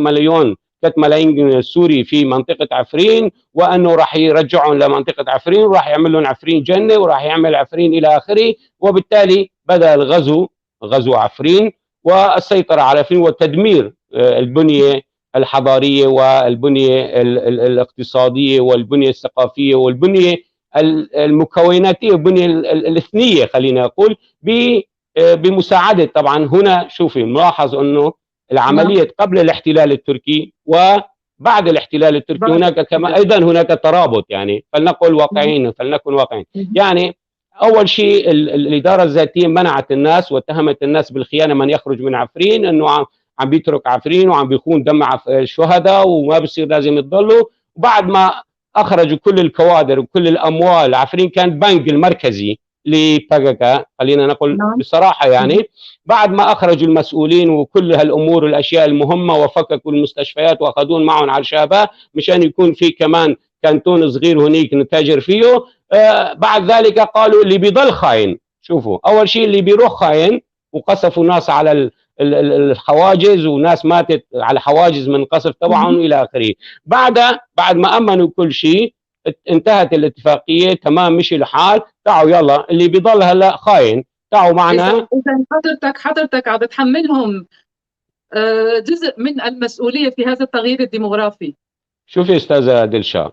ملايين سوري في منطقة عفرين، وأنه راح يرجعهم لمنطقة عفرين وراح يعمل لهم عفرين جنة وراح يعمل عفرين إلى آخره. وبالتالي بدأ الغزو، غزو عفرين والسيطرة على عفرين وتدمير البنية الحضارية والبنية الاقتصادية والبنية الثقافية والبنية المكوناتية والبنية الإثنية، خلينا أقول، بمساعدة طبعا. هنا شوفي ملاحظ أنه العملية قبل الاحتلال التركي وبعد الاحتلال التركي هناك كما أيضا هناك ترابط، يعني فلنقل واقعيين، فلنكن واقعيين. يعني أول شيء الإدارة الذاتية منعت الناس واتهمت الناس بالخيانة، من يخرج من عفرين أنه عم بيترك عفرين وعم بيخون دم الشهداء وما بصير لازم يضلوا. وبعد ما أخرجوا كل الكوادر وكل الأموال، عفرين كان بنك المركزي لباكاكا، خلينا نقول بصراحة، يعني بعد ما أخرجوا المسؤولين وكل هالأمور والأشياء المهمة وفككوا المستشفيات وأخذون معهم على الشابة مشان يكون في كمان كانتون صغير هنيك نتاجر فيه. بعد ذلك قالوا اللي بيضل خاين. شوفوا، أول شيء اللي بيروح خاين، وقصفوا ناس على الحواجز وناس ماتت على حواجز من قصف تبعهم إلى آخره. بعد ما أمنوا كل شيء انتهت الاتفاقية، تمام، مشي الحال، تعوا يلا اللي بيضل هلا خاين تعوا معنا. إذا حضرتك عم بتحملهم جزء من المسؤولية في هذا التغيير الديموغرافي. شوفي أستاذة دلشا،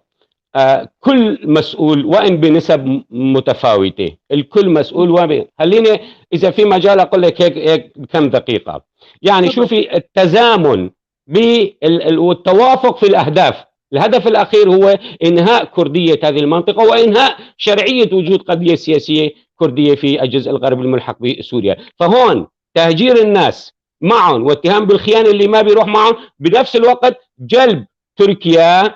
كل مسؤول وإن بنسب متفاوتة، الكل مسؤول. خليني إذا في مجال أقول لك هيك بكم دقيقة. يعني شوفي التزامن والتوافق في الأهداف. الهدف الأخير هو إنهاء كردية هذه المنطقة وإنهاء شرعية وجود قضية سياسية كردية في الجزء الغربي الملحق بسوريا. فهون تهجير الناس معهم واتهام بالخيانة اللي ما بيروح معهم، بنفس الوقت جلب تركيا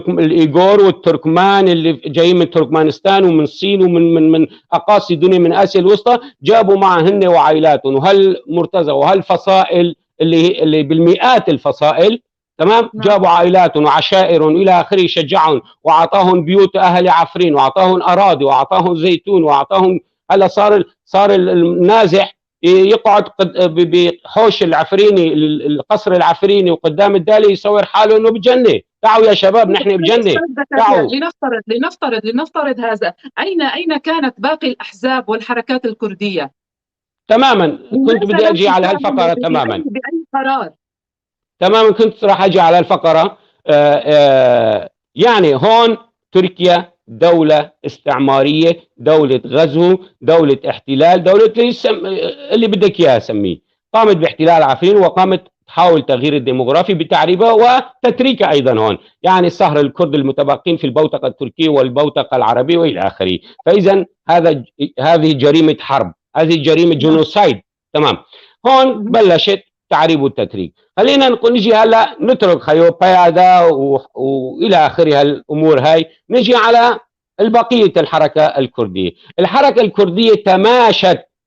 الإيغور والتركمان اللي جايين من تركمانستان ومن الصين ومن من من أقاصي الدنيا من آسيا الوسطى، جابوا معهن وعائلاتهم وهالمرتزقة وهالفصائل اللي بالمئات الفصائل، تمام، جابوا عائلاتهم وعشائرهم الى اخره، شجعهم واعطاهم بيوت اهل عفرين واعطاهم اراضي واعطاهم زيتون واعطاهم. هلا صار النازح يقعد بحوش العفريني، القصر العفريني، وقدام الدالي يصور حاله انه بجنه. تعوا يا شباب نحن بجنه، تعوا. لنفترض هذا، اين كانت باقي الاحزاب والحركات الكردية؟ تماما، كنت بدي اجي على هالفقره تماما. باي قرار؟ تماما، كنت راح اجي على الفقرة. يعني هون تركيا دولة استعمارية، دولة غزو، دولة احتلال، دولة اللي بدك اياها سميه. قامت باحتلال عفرين وقامت تحاول تغيير الديموغرافي بتعريبها وتتريكها ايضا هون، يعني صهر الكرد المتبقين في البوتقة التركية والبوتقة العربية والى اخره. فاذا هذه جريمة حرب، هذه جريمة genocide، تمام. هون بلشت تعريب والتتريك. خلينا نقول نجي هلا نترك خيو بيادا والى اخره هالامور هاي، نجي على البقية الحركة الكردية. الحركة الكردية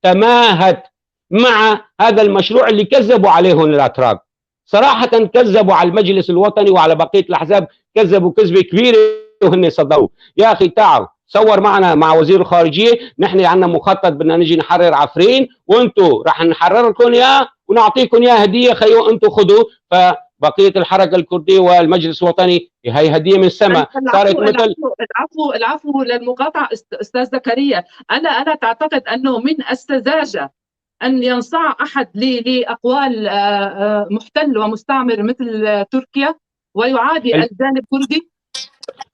تماهت مع هذا المشروع اللي كذبوا عليه الاتراك. صراحة كذبوا على المجلس الوطني وعلى بقية الاحزاب، كذبوا كذبه كبيرة وهن صدقوا. يا اخي تعالوا صور معنا مع وزير الخارجية، نحن عندنا مخطط بدنا نجي نحرر عفرين وانتم رح نحرر لكم اياه ونعطيكم اياه هديه، خيو انتم خذوا. فبقيه الحركة الكردية والمجلس الوطني هي هديه من السماء صارت. مثل العفو للمقاطعه استاذ زكريا، الا تعتقد انه من السذاجة ان ينصاع احد لاقوال محتل ومستعمر مثل تركيا ويعادي الجانب الكردي؟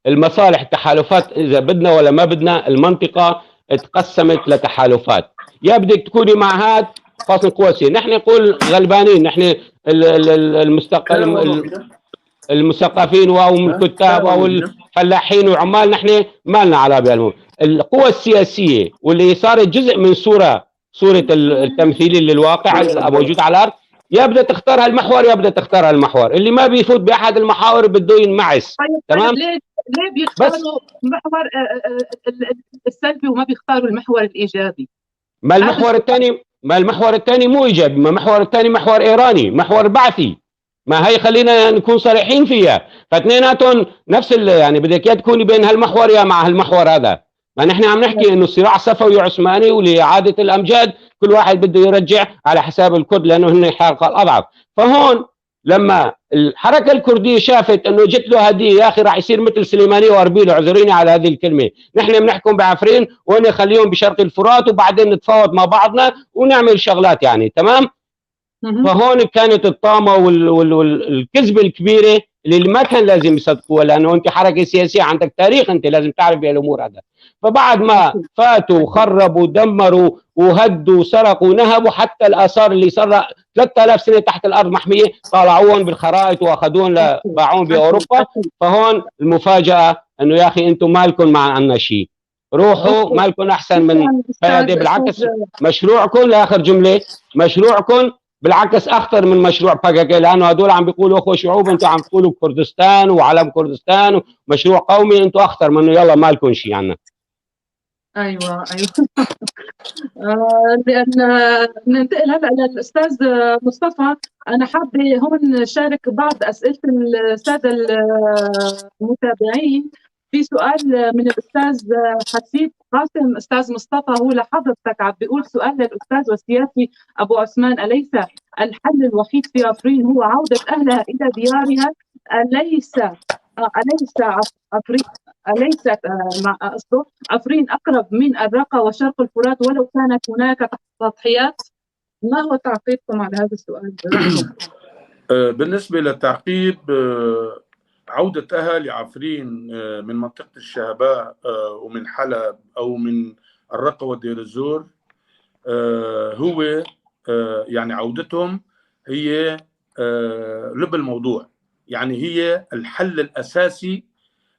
المصالح التحالفات اذا بدنا ولا ما بدنا، المنطقة تقسمت لتحالفات، يا بدك تكوني مع هاد فاصل قوسين، نحن نقول غلبانين، نحن المستقل المثقفين او الكتاب او الفلاحين والعمال، نحن ما لنا علاقة بهالموضوع. القوى السياسية واللي صارت جزء من صوره التمثيلية للواقع الموجود على الارض، يا بدها تختار هالمحور يا بدها تختار هالمحور، اللي ما بيفوت باحد المحاور بده ينمعس. طيب تمام؟ ليه بيختاروا المحور السلبي وما بيختاروا المحور الايجابي؟ ما المحور الثاني، ما المحور الثاني مو ايجابي، ما المحور الثاني محور ايراني، محور بعثي، ما هي خلينا نكون صريحين فيها، فاثنيناتهم نفس يعني بدك يا تكوني بين هالمحور يا مع هالمحور هذا. ما نحن عم نحكي انه صراع صفوي عثماني ولاعاده الامجاد، كل واحد بده يرجع على حساب الكرد لانه هن الحلقة الاضعف. فهون لما الحركة الكردية شافت انه جت له هديه، يا اخي راح يصير مثل سليمانيه واربيل، اعذريني على هذه الكلمة، نحن بنحكم بعفرين ونخليهم بشرق الفرات وبعدين نتفاوض مع بعضنا ونعمل شغلات يعني، تمام؟ فهون كانت الطامة والكذبه الكبيرة اللي ما كان لازم يصدقوها، لانه انت حركة سياسية عندك تاريخ، انت لازم تعرف بهالامور هذا. فبعد ما فاتوا وخربوا ودمروا وهدوا وسرقوا ونهبوا حتى الاثار اللي صار 3000 سنة تحت الارض محمية، طلعوهم بالخرائط واخذوهم باعوهم باوروبا. فهون المفاجاة انه يا اخي انتم مالكم مع عنا شيء، روحوا مالكم احسن من هذا، بالعكس مشروعكم لاخر جملة، مشروعكم بالعكس اخطر من مشروع باكاكي، لانه هدول عم بيقولوا اخوه شعوب، انتم عم تقولوا كردستان وعلم كردستان ومشروع قومي، انتم اخطر منه، يلا مالكم شيء عنا. ايوه ايوه. لان ننتقل هلا للاستاذ مصطفى. انا حابة هون شارك بعض اسئلة السادة المتابعين. في سؤال من الاستاذ حسيب قاسم. استاذ مصطفى، هو لحضرتك عم بيقول سؤال للاستاذ والسياسي ابو عثمان: اليس الحل الوحيد في عفرين هو عوده اهلها الى ديارها؟ اليس عفرين أليست مع قصده عفرين أقرب من الرقة وشرق الفرات ولو كانت هناك تضحيات؟ ما هو تعقيبكم على هذا السؤال؟ بالنسبة للتعقيب، عودة أهالي عفرين من منطقة الشهباء ومن حلب أو من الرقة ودير الزور، هو يعني عودتهم هي لب الموضوع، يعني هي الحل الأساسي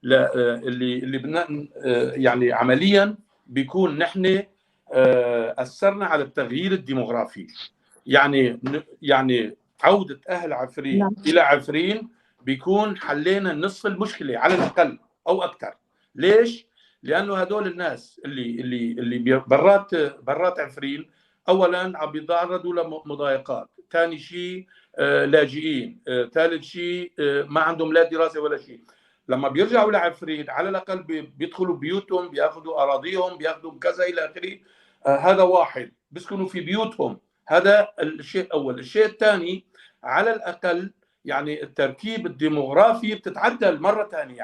اللي بدنا يعني عمليا بيكون نحن اثرنا على التغيير الديموغرافي، يعني عوده اهل عفرين نعم. الى عفرين بيكون حلينا نصف المشكلة على الاقل او اكثر. ليش؟ لانه هدول الناس اللي برات عفرين اولا عم بيتعرضوا لمضايقات، ثاني شيء لاجئين، ثالث شيء ما عندهم لا دراسة ولا شيء. لما بيرجعوا لعفرين على الاقل بيدخلوا بيوتهم، بياخذوا اراضيهم، بياخذوا كذا الى اخره. هذا واحد، بيسكنوا في بيوتهم، هذا الشيء الاول. الشيء الثاني على الاقل يعني التركيب الديموغرافي بتتعدل مرة ثانية،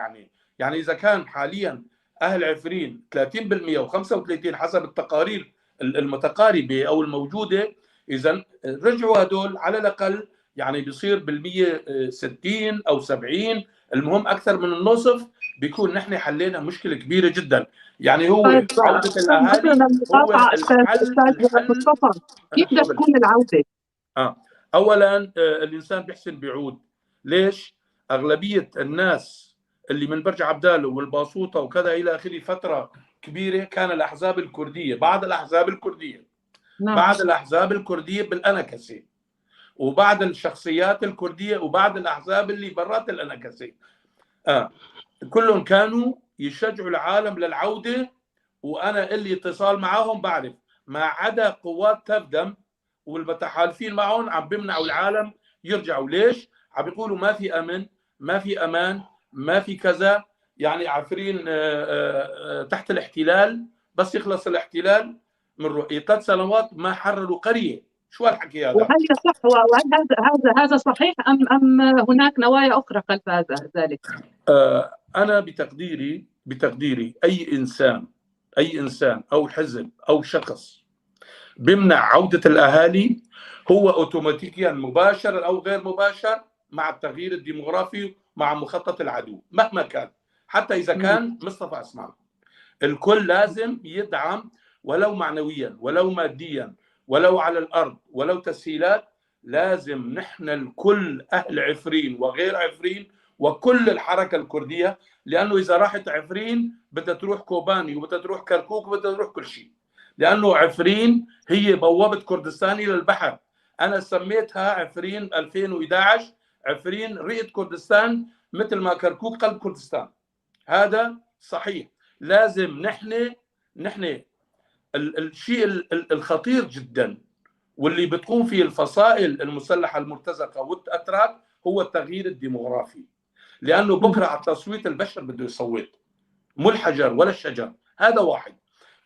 يعني اذا كان حاليا اهل عفرين 30% و35 حسب التقارير المتقاربه او الموجودة، اذا رجعوا هدول على الاقل يعني بيصير بالمية 60 او 70، المهم اكثر من النصف، بيكون نحن حلينا مشكلة كبيرة جدا. يعني هو عوده الاهالي هو الحل. مصطفى، كيف بدها تكون العودة؟ اولا الانسان بيحسن بيعود. ليش؟ اغلبية الناس اللي من برج عبدالو والباسوطه وكذا الى اخره فترة كبيرة كان الاحزاب الكردية، بعض الاحزاب الكردية نعم. بعض الاحزاب الكردية بالانكسه، وبعض الشخصيات الكردية، وبعض الاحزاب اللي برات الانكسه، كلهم كانوا يشجعوا العالم للعودة، وانا اللي اتصال معاهم بعرف، ما عدا قوات تفدم والمتحالفين معهم عم بيمنعوا العالم يرجعوا. ليش؟ عم بيقولوا ما في امن، ما في امان، ما في كذا، يعني عفرين تحت الاحتلال، بس يخلص الاحتلال من رؤية 3 سنوات ما حرروا قرية. شو هالحكي هذا؟ وهل صح وهل هذا صحيح ام هناك نوايا اخرى خلف هذا ذلك؟ انا بتقديري اي انسان او حزب او شخص بمنع عوده الاهالي هو اوتوماتيكيا مباشر او غير مباشر مع التغيير الديموغرافي، مع مخطط العدو مهما كان، حتى اذا كان مصطفى عثمان. الكل لازم يدعم ولو معنويا ولو ماديا ولو على الارض ولو تسهيلات. لازم نحن الكل اهل عفرين وغير عفرين وكل الحركة الكردية، لانه اذا راحت عفرين بدها تروح كوباني وبدها تروح كركوك وبدها تروح كل شيء، لانه عفرين هي بوابه كردستان الى البحر. انا سميتها عفرين 2011 عفرين رئه كردستان، مثل ما كركوك قلب كردستان. هذا صحيح. لازم نحن الشيء الخطير جدا واللي بتقوم فيه الفصائل المسلحة المرتزقة والاتراك هو التغيير الديموغرافي، لانه بكره على التصويت البشر بده يصوت، مو الحجر ولا الشجر. هذا واحد.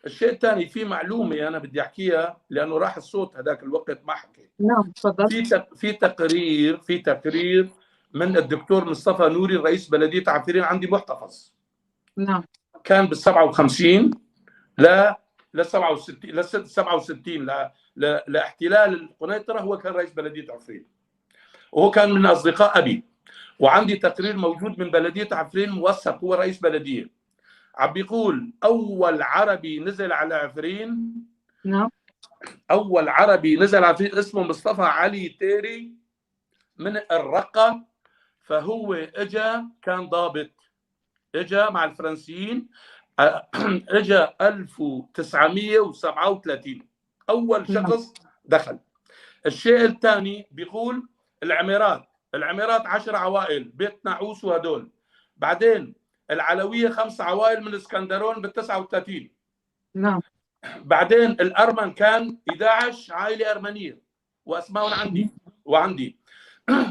الشيء الثاني، في معلومة انا بدي احكيها لانه راح الصوت هذاك الوقت ما حكيت. نعم تفضل. في تقرير من الدكتور مصطفى نوري رئيس بلديه عفرين، عندي محتفظ. نعم. كان بال 57 ل 67 ل 67 لاحتلال القنيطره، هو كان رئيس بلديه عفرين، وهو كان من اصدقاء ابي، وعندي تقرير موجود من بلديه عفرين موثق، هو رئيس بلديه، عم بيقول اول عربي نزل على عفرين. نعم. اول عربي نزل على عفرين اسمه مصطفى علي تيري من الرقة، فهو اجى كان ضابط، اجى مع الفرنسيين، اجى 1937 اول شخص دخل. الشيء الثاني بيقول العميرات 10 عوائل بيت ناعوس وهدول، بعدين العلوية 5 عوائل من اسكندرون بال 39. نعم. بعدين الارمن كان 11 عائلة ارمنيه واسمائهم عندي وعندي.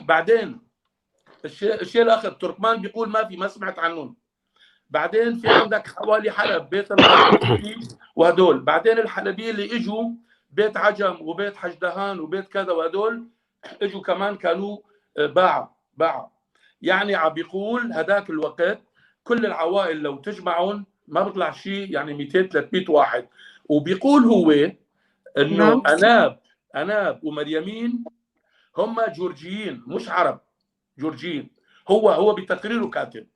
بعدين الشيء الاخر التركمان بيقول ما في، ما سمعت عنهم. بعدين في عندك حوالي حلب بيت وهدول، بعدين الحلبية اللي اجوا بيت عجم وبيت حجدهان وبيت كذا وهدول اجوا كمان كانوا باعوا. يعني عم بيقول هذاك الوقت كل العوائل لو تجمعهم ما بيطلع شيء، يعني 200 300 واحد. وبيقول هو انه اناب ومريمين هم جورجيين مش عرب، جورجيين. هو بتقريره كاتب،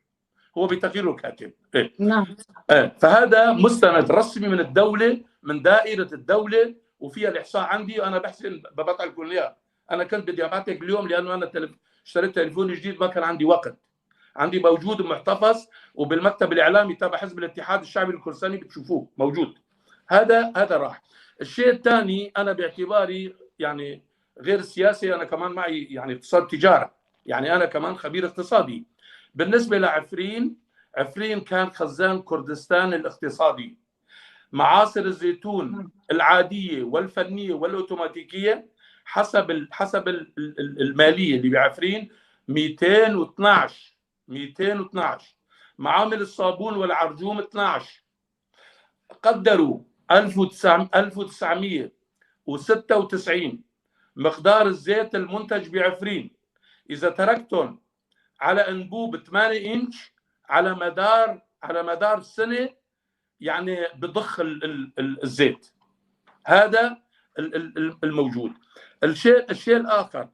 هو بتقريره كاتب. إيه؟ نعم. إيه. فهذا مستند رسمي من الدولة، من دائرة الدولة، وفيها الاحصاء عندي، وانا بحسن ببعث لكم اياه. انا كنت بدي ابعث لك اليوم لانه انا اشتريت تليفون جديد ما كان عندي وقت. عندي موجود ومحتفظ، وبالمكتب الاعلامي تبع حزب الاتحاد الشعبي الكردستاني بتشوفوه موجود. هذا راح. الشيء الثاني، انا باعتباري يعني غير سياسي، انا كمان معي يعني اقتصاد تجارة، يعني انا كمان خبير اقتصادي. بالنسبة لعفرين، عفرين كان خزان كردستان الاقتصادي. معاصر الزيتون العادية والفنية والاوتوماتيكيه حسب حسب المالية اللي بعفرين 212 212. معامل الصابون والعرجوم 12. قدروا 1996 مقدار الزيت المنتج بعفرين اذا تركتم على انبوب 8 انش على مدار سنة، يعني بضخ الزيت. هذا الموجود. الشيء الاخر،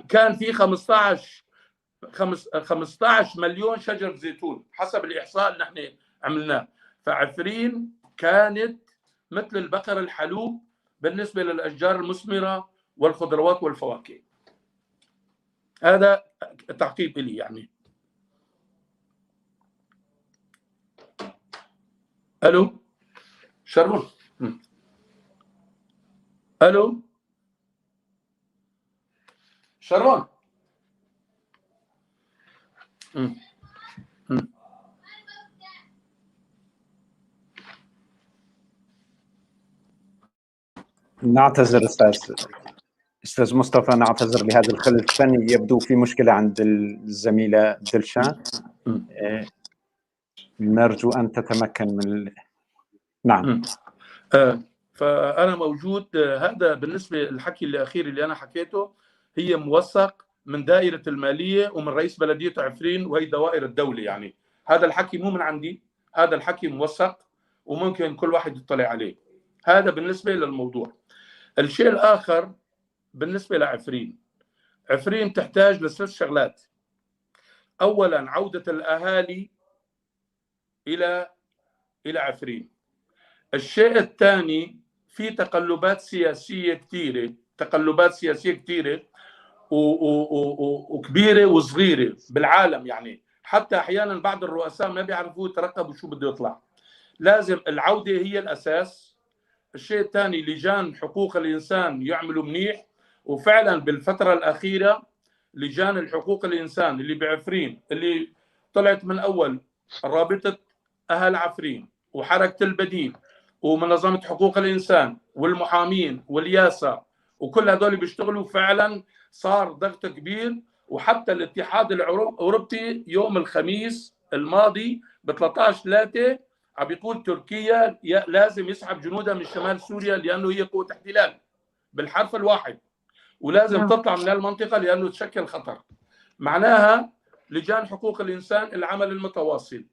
كان في 15 مليون شجر زيتون حسب الاحصاء اللي نحن عملناه. فعفرين كانت مثل البقر الحلوب بالنسبة للاشجار المثمرة والخضروات والفواكه. هذا تعقيب لي يعني. الو شرون، الو شرون. نعتذر استاذ مصطفى، نعتذر لهذا الخلل الفني، يبدو في مشكلة عند الزميلة دلشان. نرجو ان تتمكن من نعم. فانا موجود. هذا بالنسبة للحكي الاخير اللي انا حكيته، هي موثق من دائرة المالية ومن رئيس بلديه عفرين، وهي دوائر الدولة. يعني هذا الحكي مو من عندي، هذا الحكي موثق وممكن كل واحد يطلع عليه. هذا بالنسبة للموضوع. الشيء الاخر بالنسبة لعفرين، عفرين تحتاج لثلاث شغلات. اولا، عوده الاهالي الى عفرين. الشيء الثاني، في تقلبات سياسية كثيره، تقلبات سياسية كثيرة وكبيره وصغيره بالعالم، يعني حتى احيانا بعض الرؤساء ما بيعرفوا يترقبوا شو بده يطلع. لازم العودة هي الاساس. الشيء الثاني، لجان حقوق الانسان يعملوا منيح، وفعلا بالفترة الاخيرة لجان الحقوق الانسان اللي بعفرين اللي طلعت من اول رابطه اهل عفرين وحركه البديل ومنظمة حقوق الانسان والمحامين والياسا وكل هذول بيشتغلوا، فعلا صار ضغط كبير. وحتى الاتحاد الاوروبي يوم الخميس الماضي ب 13/3 عم بيقول تركيا لازم يسحب جنودها من شمال سوريا لانه هي قوة احتلال بالحرف الواحد، ولازم تطلع من المنطقة لانه تشكل خطر. معناها لجان حقوق الانسان العمل المتواصل.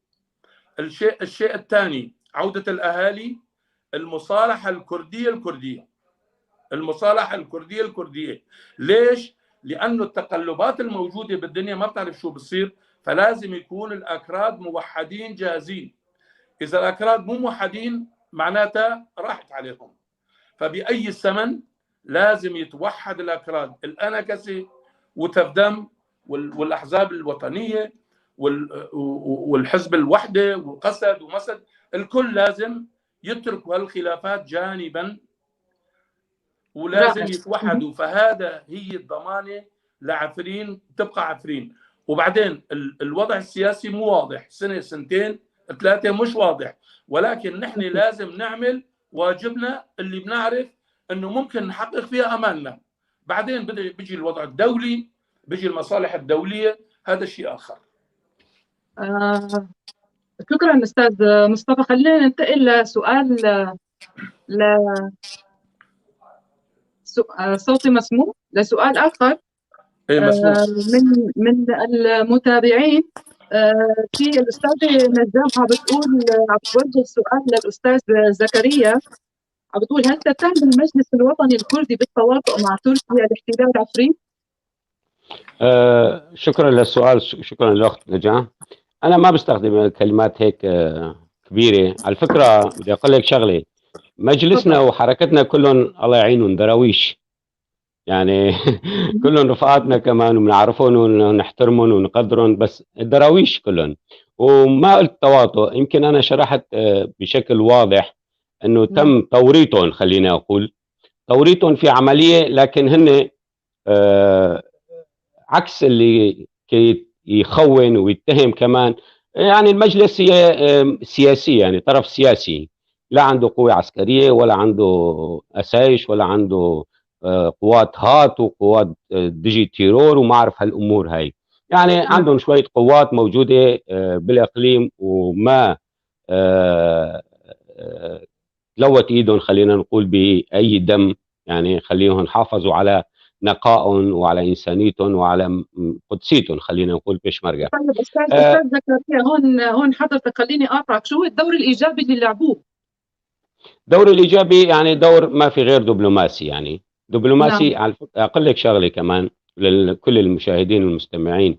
الشيء الثاني، عوده الاهالي، المصالحة الكردية الكردية، المصالحة الكردية الكردية. ليش؟ لانه التقلبات الموجودة بالدنيا ما بتعرف شو بصير، فلازم يكون الاكراد موحدين جاهزين. اذا الاكراد مو موحدين معناتها راحت عليهم. فباي ثمن لازم يتوحد الاكراد، الانكسي وتفدم والاحزاب الوطنية والحزب الوحدة وقسد ومسد، الكل لازم يتركوا هالخلافات جانبا ولازم يتوحدوا. فهذا هي الضمانة لعفرين، تبقى عفرين. وبعدين الوضع السياسي مو واضح، سنة سنتين ثلاثة مش واضح، ولكن نحن لازم نعمل واجبنا اللي بنعرف انه ممكن نحقق فيها امالنا. بعدين بيجي الوضع الدولي، بيجي المصالح الدولية، هذا شيء اخر. شكرا استاذ مصطفى. خلينا ننتقل لسؤال صوتي مسموع؟ لسؤال اخر. ايه مسموع. من المتابعين، في الاستاذة نجاح عم بتقول، عم توجه سؤال للاستاذ زكريا، عم بتقول هل تتهم المجلس الوطني الكردي بالتواطؤ مع تركيا لاحتلال عفرين؟ شكرا للسؤال، شكرا للاخت نجاح. انا ما بستخدم كلمات هيك كبيرة. على فكرة بدي اقول لك شغله، مجلسنا وحركتنا كلهم الله يعينهم دراويش، يعني كلهم رفقاتنا كمان وبنعرفهم ونحترمهم ونقدرهم، بس الدراويش كلهم. وما قلت تواطؤ، يمكن انا شرحت بشكل واضح انه تم توريطهم، خليني اقول توريطهم في عملية، لكن هن عكس اللي كي يخون ويتهم كمان. يعني المجلس هي سياسية، يعني طرف سياسي، لا عنده قوة عسكرية ولا عنده أسايش ولا عنده قوات هات وقوات ديجي تيرور وما أعرف هالأمور هاي. يعني عندهم شوية قوات موجودة بالإقليم وما لوت إيدهم، خلينا نقول، بأي دم. يعني خليهم حافظوا على نقائهم وعلى انسانيتهم وعلى قدسيتهم، خلينا نقول بيشمركة. طيب استاذ زكريا، هون حضرتك خليني اقاطعك، شو هو الدور الايجابي اللي لعبوه؟ الدور الايجابي يعني دور ما في غير دبلوماسي، يعني دبلوماسي. نعم. اقول لك شغله كمان لكل المشاهدين والمستمعين،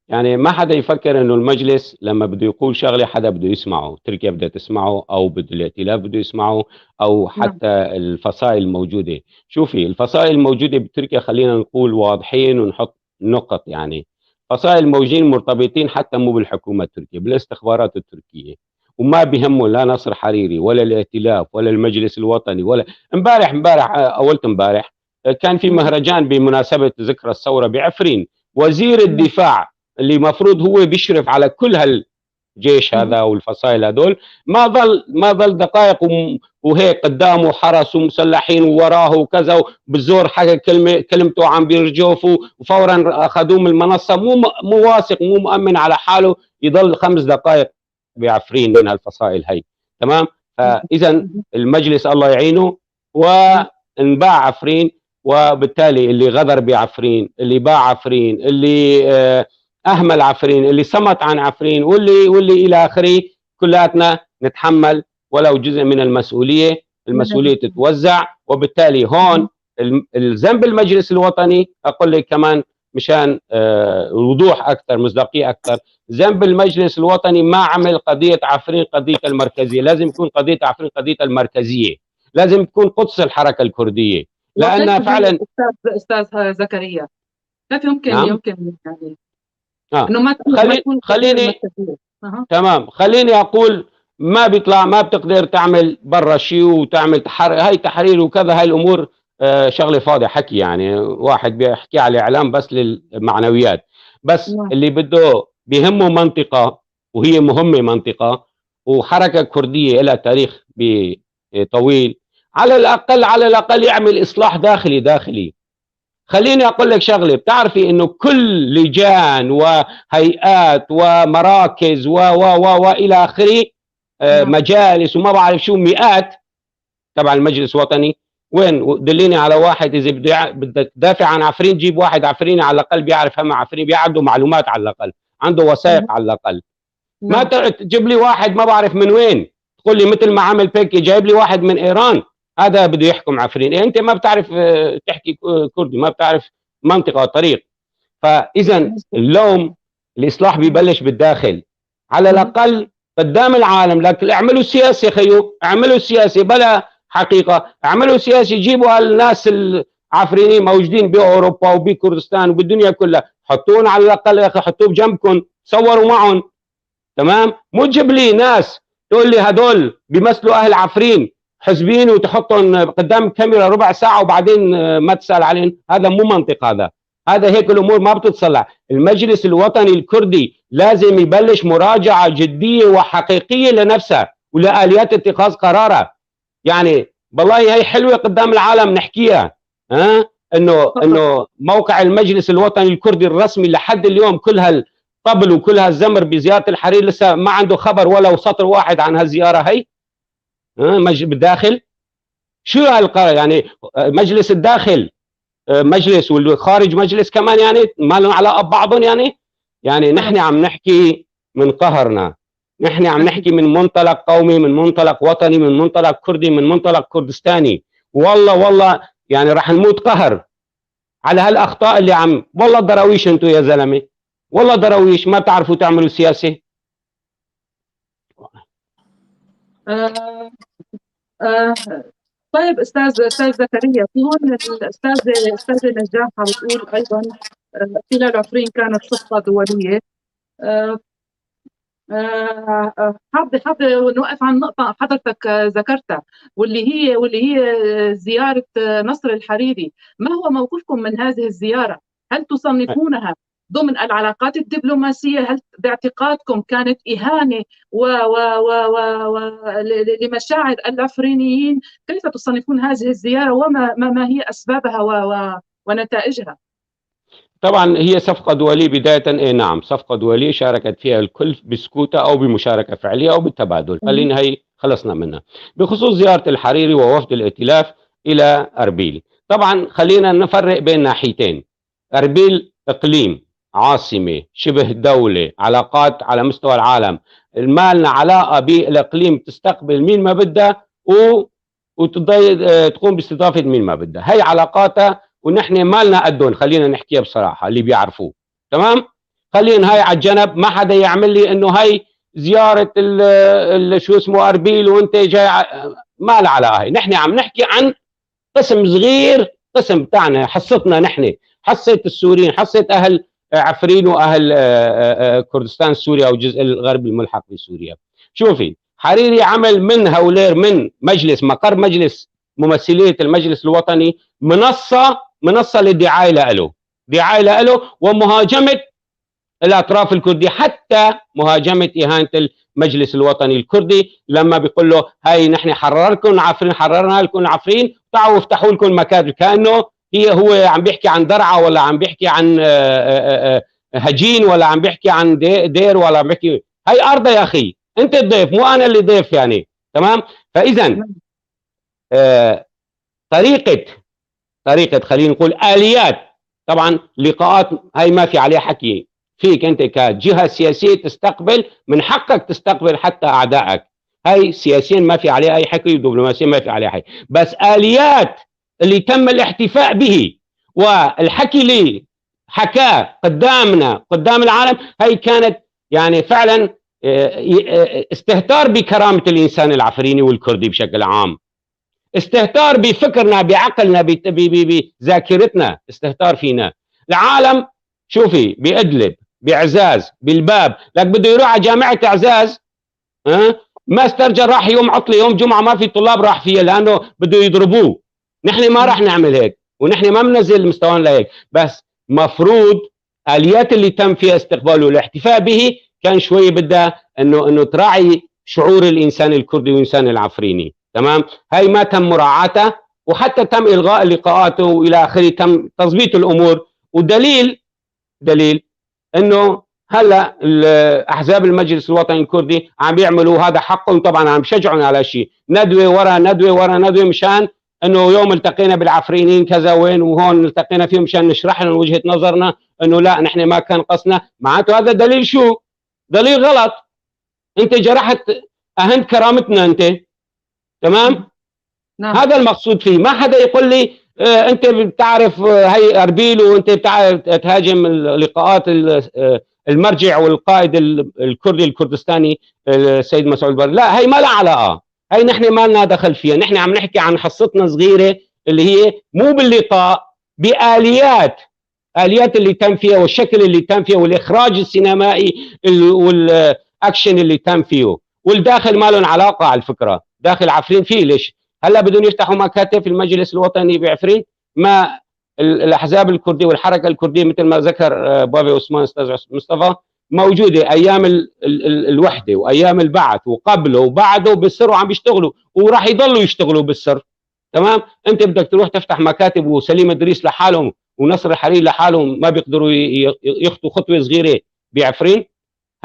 يعني ما حدا يفكر انه المجلس لما بده يقول شغله حدا بده يسمعه، تركيا بدها تسمعه او بده الائتلاف بده يسمعه او حتى الفصائل الموجودة. شوفي الفصائل الموجودة بتركيا، خلينا نقول واضحين ونحط نقط، يعني فصائل الموجودين مرتبطين حتى مو بالحكومة التركية، بالاستخبارات التركية، وما بيهمه لا نصر حريري ولا الائتلاف ولا المجلس الوطني ولا امبارح اولت امبارح كان في مهرجان بمناسبة ذكرى الثورة بعفرين، وزير الدفاع اللي مفروض هو بيشرف على كل هالجيش هذا والفصائل هذول ما ضل دقائق وهيك قدامه حرس ومسلحين ووراه وكذا، وبالزور حكى كلمته عم بيرجفوا، وفورا اخذوه من المنصة. مو واثق، مو مؤمن على حاله يضل 5 دقائق بعفرين من هالفصائل هي. تمام؟ فاذا المجلس الله يعينه، وانباع عفرين، وبالتالي اللي غدر بعفرين، اللي باع عفرين، اللي اهمل عفرين، اللي صمت عن عفرين، واللي الى اخره، كلاتنا نتحمل ولو جزء من المسؤولية. المسؤولية تتوزع، وبالتالي هون الذنب المجلس الوطني اقول لك كمان مشان وضوح اكثر، مصداقية اكثر. ذنب المجلس الوطني ما عمل قضية عفرين قضية المركزية، لازم يكون قضية عفرين قضية المركزية، لازم تكون قدس الحركة الكردية، لانها فعلا استاذ زكريا كيف يمكن؟ نعم؟ يمكن يعني انه ما تكون خليني تمام، خليني اقول ما بيطلع، ما بتقدر تعمل برا شيء وتعمل هاي تحرير وكذا، هاي الامور شغله فاضية حكي، يعني واحد بيحكي على الاعلام بس للمعنويات بس. نعم. اللي بده بيهمه منطقة، وهي مهمة منطقة وحركه كرديه لها تاريخ طويل، على الاقل على الاقل يعمل اصلاح داخلي. خليني اقول لك شغله، بتعرفي انه كل لجان وهيئات ومراكز و و و والى اخره، مجالس وما بعرف شو، مئات تبع المجلس الوطني، وين؟ دليني على واحد اذا بدك تدافع عن عفرين جيب واحد عفريني على الاقل بيعرف هم عفرين، عنده معلومات على الاقل، عنده وثائق على الاقل. ما تجيب لي واحد ما بعرف من وين، تقول لي مثل ما عمل بيكي جايب لي واحد من ايران هذا بده يحكم عفرين، إيه انت ما بتعرف تحكي كردي، ما بتعرف منطقة وطريق. فاذا اللوم، الاصلاح ببلش بالداخل على الاقل قدام العالم. لكن اعملوا سياسة خيو، اعملوا سياسة بلا حقيقة، اعملوا سياسة، جيبوا هالناس العفرينيين موجودين باوروبا وبكردستان وبالدنيا كلها، حطوهم على الاقل يا اخي، حطوه بجنبكم، صوروا معهم، تمام؟ مو تجيب لي ناس تقول لي هدول بيمثلوا اهل عفرين حزبين وتحطهم قدام كاميرا ربع ساعة وبعدين ما تسال عليهم. هذا مو منطق، هذا هيك الامور ما بتتصلح. المجلس الوطني الكردي لازم يبلش مراجعه جدية وحقيقيه لنفسه ولآليات اتخاذ قراره. يعني والله هي حلوة قدام العالم نحكيها، ها انه موقع المجلس الوطني الكردي الرسمي لحد اليوم كل هالطبل وكل هالزمر بزيارة الحرير لسه ما عنده خبر ولا سطر واحد عن هالزياره هي، بالداخل. شو هالقرار يعني؟ مجلس الداخل مجلس والخارج مجلس كمان، يعني ما لهم علاقة ببعضهم. يعني نحن عم نحكي من قهرنا، نحن عم نحكي من منطلق قومي، من منطلق وطني، من منطلق كردي، من منطلق كردستاني. والله يعني راح نموت قهر على هالاخطاء اللي عم، والله دراويش انتم يا زلمة، والله دراويش ما بتعرفوا تعملوا سياسة. طيب استاذ زكريا، في هون الاستاذة نجاح عم تقول ايضا اغتيال عفرين كانت صفقة دولية. حابة نوقف عن نقطة حضرتك ذكرتها واللي هي زيارة نصر الحريري. ما هو موقفكم من هذه الزيارة؟ هل تصنفونها ضمن العلاقات الدبلوماسية؟ هل باعتقادكم كانت إهانة و و و و لمشاعر العفرينيين؟ كيف تصنفون هذه الزيارة وما ما هي أسبابها ونتائجها؟ طبعا هي صفقة دولية بداية، ايه نعم صفقة دولية شاركت فيها الكل بسكوتة أو بمشاركة فعلية أو بالتبادل، خلينا هي خلصنا منها. بخصوص زيارة الحريري ووفد الائتلاف إلى أربيل، طبعا خلينا نفرق بين ناحيتين. أربيل إقليم، عاصمة، شبه دولة، علاقات على مستوى العالم، ما لنا علاقة بالإقليم، تستقبل مين ما بدها وتقوم باستضافة مين ما بدها، هي علاقاتها ونحن ما لنا قدهم، خلينا نحكيها بصراحة اللي بيعرفوه، تمام؟ خلينا هاي على الجنب، ما حدا يعمل لي انه هاي زيارة شو اسمه أربيل وانت جاي، ما لها علاقة هاي. نحن عم نحكي عن قسم صغير، قسم بتاعنا، حصتنا نحن، حصة السوريين، حصة أهل عفرين وأهل كردستان سوريا أو الجزء الغربي الملحق بسوريا. شوفي حريري عمل من هولير، من مجلس مقر مجلس ممثلية المجلس الوطني، منصة للدعاية له، دعاية له ومهاجمة الأطراف الكردية، حتى مهاجمة إهانة المجلس الوطني الكردي لما بيقول له هاي نحن حرركم عفرين، حررنا لكم عفرين، تعالوا افتحوا لكم مكاتب، كأنه هو عم بيحكي عن درعا ولا عم بيحكي عن هجين ولا عم بيحكي عن دير ولا عم بيحكي، هاي أرض يا أخي، أنت الضيف مو أنا اللي ضيف يعني، تمام؟ فإذا طريقة خلينا نقول آليات، طبعا لقاءات هاي ما في عليها حكي، فيك أنت كجهة سياسية تستقبل، من حقك تستقبل حتى أعدائك، هاي سياسيا ما في عليها أي حكي، ودبلوماسيا ما في عليها حكي، بس آليات اللي تم الاحتفاء به والحكي اللي حكاه قدامنا قدام العالم، هي كانت يعني فعلا استهتار بكرامة الإنسان العفريني والكردي بشكل عام، استهتار بفكرنا، بعقلنا، بذاكرتنا، استهتار فينا. العالم شوفي بإدلب، بعزاز، بالباب، لك بده يروح على جامعة عزاز، ها ما استرجى، راح يوم عطلة يوم جمعة ما في طلاب راح فيها لأنه بده يضربوه. نحن ما راح نعمل هيك، ونحن ما بنزل مستوانا لهيك، بس مفروض آليات اللي تم فيها استقباله والاحتفاء به كان شوي بدها انه تراعي شعور الانسان الكردي والانسان العفريني، تمام؟ هاي ما تم مراعاتها، وحتى تم الغاء لقاءاته والى اخره، تم تظبيط الامور. ودليل انه هلا احزاب المجلس الوطني الكردي عم بيعملوا هذا حقهم، طبعا عم بشجعون على شيء، ندوه ورا ندوه ورا ندوه، مشان انه يوم التقينا بالعفرينيين كذا وين وهون التقينا فيهم مشان نشرح لهم وجهه نظرنا انه لا نحن ما كان قصنا. معناته هذا دليل شو؟ دليل غلط. انت جرحت، اهنت كرامتنا انت، تمام؟ نعم. هذا المقصود فيه. ما حدا يقول لي انت بتعرف هي اربيل وانت بتعرف تهاجم اللقاءات المرجع والقائد الكردي الكردستاني السيد مسعود بر، لا هي ما لها علاقة، هي نحن ما لنا دخل فيها. نحن عم نحكي عن حصتنا صغيرة اللي هي مو باللقاء، بآليات، آليات اللي تم فيها والشكل اللي تم فيه والإخراج السينمائي والأكشن اللي تم فيه. والداخل ما لهم علاقة على الفكرة، داخل عفرين فيه ليش هلا بدهم يفتحوا مكاتب في المجلس الوطني بعفرين؟ ما الأحزاب الكردية والحركة الكردية مثل ما ذكر بابي عثمان أستاذ مصطفى موجودة أيام الوحدة وأيام البعث وقبله وبعده بالسر، وعم بيشتغلوا وراح يضلوا يشتغلوا بالسر، تمام؟ أنت بدك تروح تفتح مكاتب وسليم إدريس لحالهم ونصر الحريري لحالهم ما بيقدروا يخطوا خطوة صغيرة بعفرين؟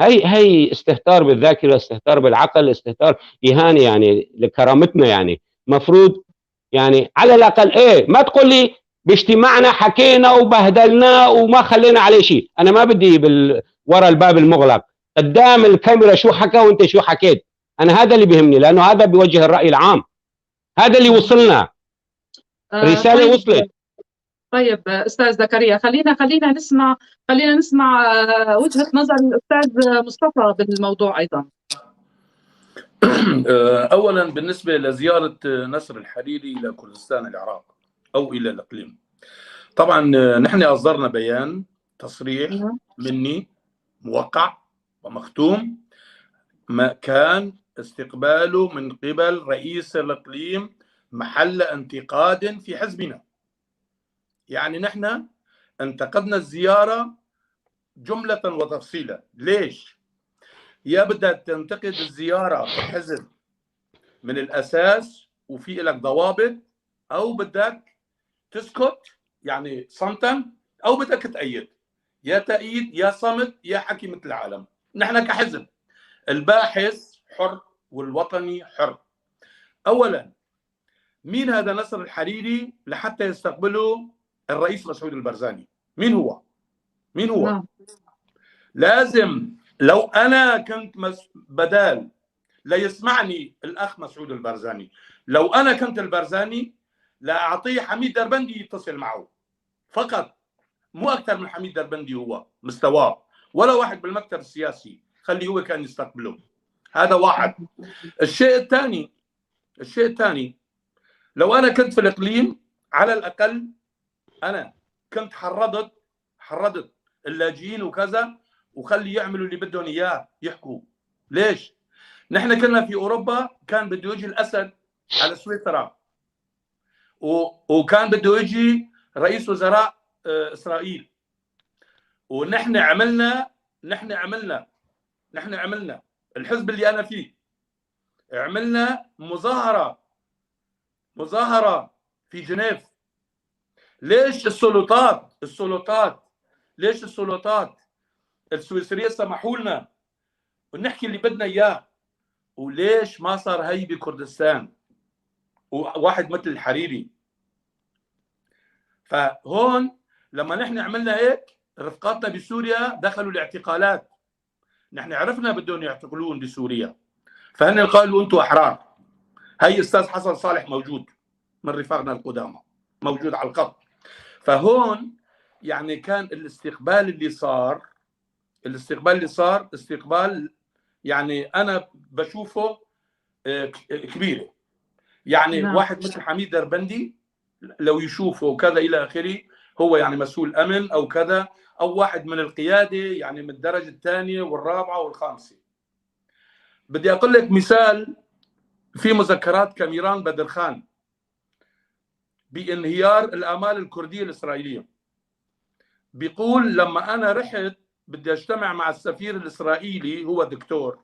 هي استهتار بالذاكرة، استهتار بالعقل، استهتار، إهانة يعني لكرامتنا. يعني مفروض يعني على الأقل إيه، ما تقول لي باجتماعنا حكينا وبهدلناه وما خلينا عليه شيء. أنا ما بدي ورا الباب المغلق قدام الكاميرا شو حكى وانت شو حكيت. انا هذا اللي بيهمني، لانه هذا بيوجه الراي العام، هذا اللي وصلنا رسالة. طيب. وصلت. طيب استاذ زكريا، خلينا نسمع، خلينا نسمع وجهه نظر الاستاذ مصطفى بالموضوع ايضا. اولا بالنسبة لزيارة نصر الحريري الى كردستان العراق او الى الاقليم، طبعا نحن اصدرنا بيان تصريح مني موقع ومختوم، ما كان استقباله من قبل رئيس الإقليم محل انتقاد في حزبنا. يعني نحن انتقدنا الزيارة جملة وتفصيلا. ليش؟ يا بدك تنتقد الزيارة في حزب من الأساس وفي لك ضوابط، أو بدك تسكت يعني صمتا، أو بدك تأيد، يا تأييد يا صمت يا حكي مثل العالم. نحن كحزب الباحث حر والوطني حر. أولا مين هذا نصر الحريري لحتى يستقبله الرئيس مسعود البرزاني؟ مين هو؟ مين هو؟ لازم لو أنا كنت بدال ليسمعني الأخ مسعود البرزاني، لو أنا كنت البرزاني لأعطيه حميد دربندي يتصل معه فقط، مو أكثر من حميد دربندي هو مستواه، ولا واحد بالمكتب السياسي خلي هو كان يستقبله. هذا واحد. الشيء الثاني، الشيء الثاني لو أنا كنت في الإقليم على الأقل أنا كنت حرضت اللاجئين وكذا، وخلي يعملوا اللي بدهم إياه يحكوا. ليش؟ نحن كنا في أوروبا كان بده يجي الأسد على سويسرا، وكان بده يجي رئيس وزراء إسرائيل، ونحن عملنا نحن عملنا نحن عملنا الحزب اللي أنا فيه عملنا مظاهرة في جنيف. ليش السلطات ليش السلطات السويسرية سمحوا لنا ونحكي اللي بدنا إياه، وليش ما صار هي بكردستان وواحد مثل الحريري؟ فهون لما نحن عملنا هيك رفقاتنا بسوريا دخلوا الاعتقالات، نحن عرفنا بدهم يعتقلون بسوريا، فهن قالوا انتم احرار. هي استاذ حسن صالح موجود من رفاقنا القدامى، موجود على الخط. فهون يعني كان الاستقبال اللي صار، الاستقبال اللي صار استقبال يعني انا بشوفه كبيرة. يعني نعم. واحد مثل حميد دربندي لو يشوفه كذا الى اخره، هو يعني مسؤول امن او كذا، او واحد من القيادة يعني من الدرجة الثانية والرابعة والخامسة. بدي اقول لك مثال في مذكرات كاميران بدرخان بانهيار الامال الكردية الاسرائيلية. بيقول لما انا رحت بدي اجتمع مع السفير الاسرائيلي، هو دكتور،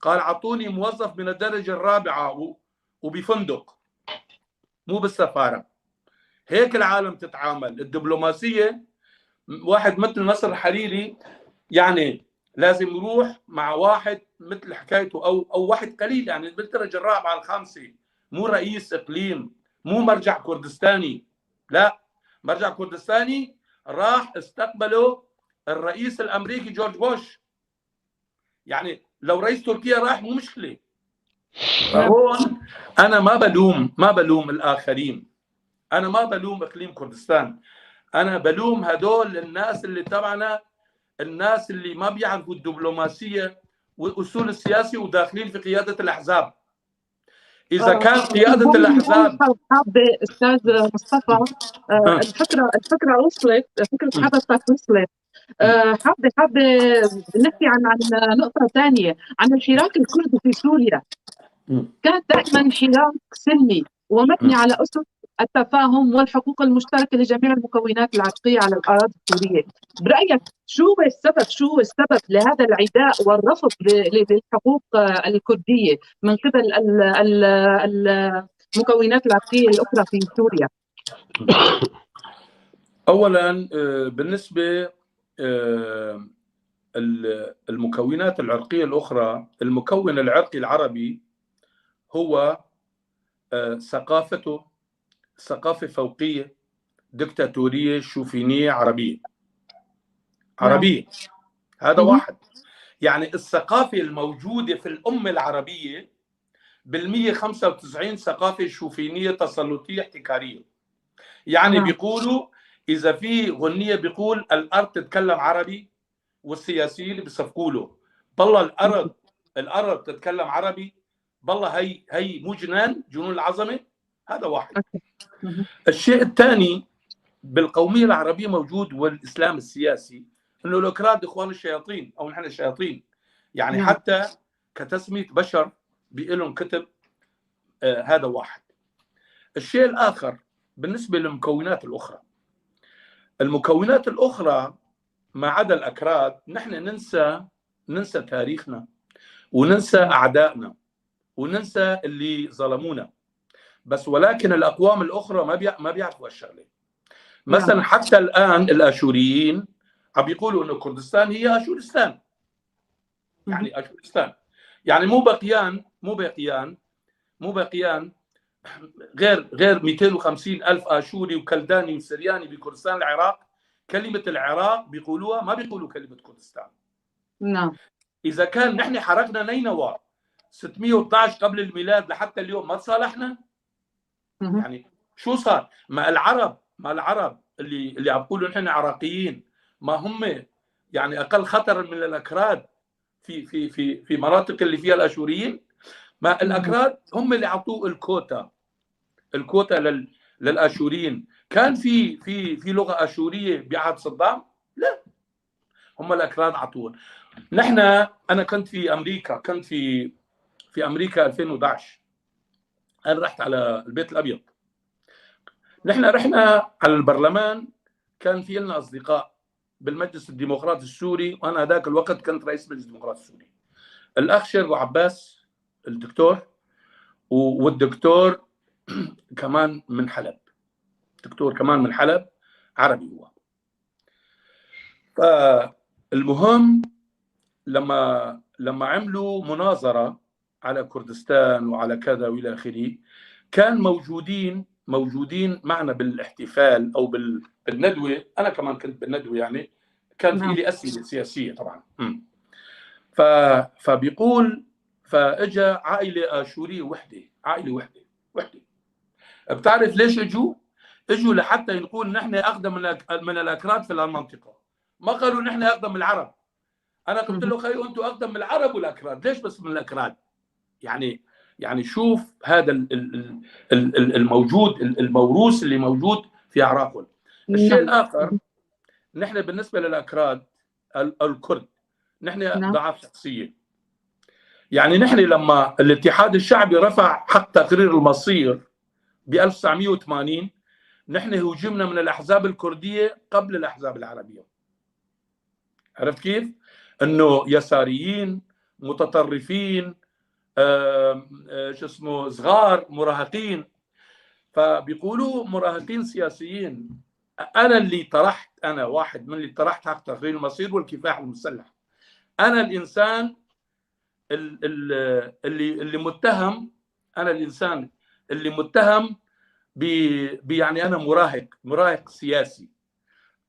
قال اعطوني موظف من الدرجة الرابعة وبفندق مو بالسفاره. هيك العالم تتعامل الدبلوماسية. واحد مثل نصر الحريري يعني لازم يروح مع واحد مثل حكايته او واحد قليل يعني بالدرجة الرابعة الخامسة، مو رئيس اقليم، مو مرجع كردستاني. لا، مرجع كردستاني راح استقبله الرئيس الامريكي جورج بوش. يعني لو رئيس تركيا راح مو مشكلة. فهون انا ما بلوم الاخرين، انا ما بلوم اقليم كردستان، انا بلوم هدول الناس اللي تبعنا، الناس اللي ما بيعرفوا الدبلوماسية والاصول السياسي وداخلين في قيادة الاحزاب. اذا كان قيادة الاحزاب حابة استاذ مصطفى الفكرة وصلت، فكرة حضرتك وصلت. حابة نحكي عن نقطة ثانية، عن الحراك الكردي في سوريا. كان دائما حراك سلمي ومبني على اسس التفاهم والحقوق المشتركة لجميع المكونات العرقية على الاراضي السورية. برايك شو هو السبب لهذا العداء والرفض للحقوق الكردية من قبل المكونات العرقية الاخرى في سوريا؟ اولا بالنسبة المكونات العرقية الاخرى، المكون العرقي العربي هو ثقافته ثقافة فوقية دكتاتورية شوفينية عربية. هذا واحد. يعني الثقافة الموجودة في الأمة العربية بال195 ثقافة شوفينية تسلطية احتكارية. يعني بيقولوا إذا في غنية بيقول الأرض تتكلم عربي، والسياسيين اللي بيصفقوا له بالله الأرض تتكلم عربي، بالله هي مو جنان، جنون العظمة. هذا واحد. الشيء الثاني بالقومية العربية موجود والإسلام السياسي، أنه الأكراد إخوان الشياطين أو نحن الشياطين. يعني حتى كتسمية بشر بإلهم كتب. هذا واحد. الشيء الآخر بالنسبة للمكونات الأخرى، المكونات الأخرى ما عدا الأكراد، نحن ننسى تاريخنا وننسى أعدائنا وننسى اللي ظلمونا بس، ولكن الأقوام الأخرى ما بيعرفوا هالشغلة. مثلا حتى الآن الآشوريين عم بيقولوا إنه كردستان هي آشورستان. يعني آشورستان يعني مو بقيان غير 250 ألف آشوري وكلداني وسرياني بكردستان العراق. كلمة العراق بيقولوها، ما بيقولوا كلمة كردستان. نعم. إذا كان نحن حرقنا نينوى 612 قبل الميلاد لحتى اليوم ما تصالحنا. يعني شو صار؟ ما العرب اللي عم بيقولوا نحن عراقيين، ما هم يعني اقل خطرا من الاكراد في في في في مناطق اللي فيها الاشوريين. ما الاكراد هم اللي اعطوه الكوتا للاشوريين. كان في في في لغة اشوريه بعهد صدام؟ لا، هم الاكراد اعطوهم. نحن انا كنت في امريكا، كنت في امريكا 2011، انا رحت على البيت الابيض. نحن رحنا على البرلمان، كان في لنا اصدقاء بالمجلس الديمقراطي السوري، وانا هذاك الوقت كنت رئيس مجلس الديمقراطي السوري. الاخ شيرو عباس الدكتور، والدكتور كمان من حلب، دكتور كمان من حلب، عربي هو. فالمهم لما عملوا مناظرة على كردستان وعلى كذا والى اخره، كان موجودين معنا بالاحتفال او بالندوه. انا كمان كنت بالندوه، يعني كان في لي اسئلة سياسية طبعا. فبيقول فاجا عائلة اشوريه وحده، عائلة وحده. بتعرف ليش اجوا؟ اجوا لحتى نقول نحن اقدم من الاكراد في المنطقة، ما قالوا نحن اقدم من العرب. انا قلت له خيو انتم اقدم من العرب والاكراد، ليش بس من الاكراد؟ يعني شوف هذا الموجود، الموروث اللي موجود في اعراقهم. الشيء الاخر، نحن بالنسبة للاكراد الكرد نحن ضعاف شخصية. يعني نحن لما الاتحاد الشعبي رفع حق تقرير المصير ب 1980، نحن هجمنا من الاحزاب الكردية قبل الاحزاب العربية. عرفت كيف؟ انه يساريين، متطرفين، شو اسمه، صغار، مراهقين. فبيقولوا مراهقين سياسيين. انا اللي طرحت، انا واحد من اللي طرحت حق تقرير المصير والكفاح المسلح. انا الانسان اللي متهم، انا الانسان اللي متهم يعني انا مراهق سياسي.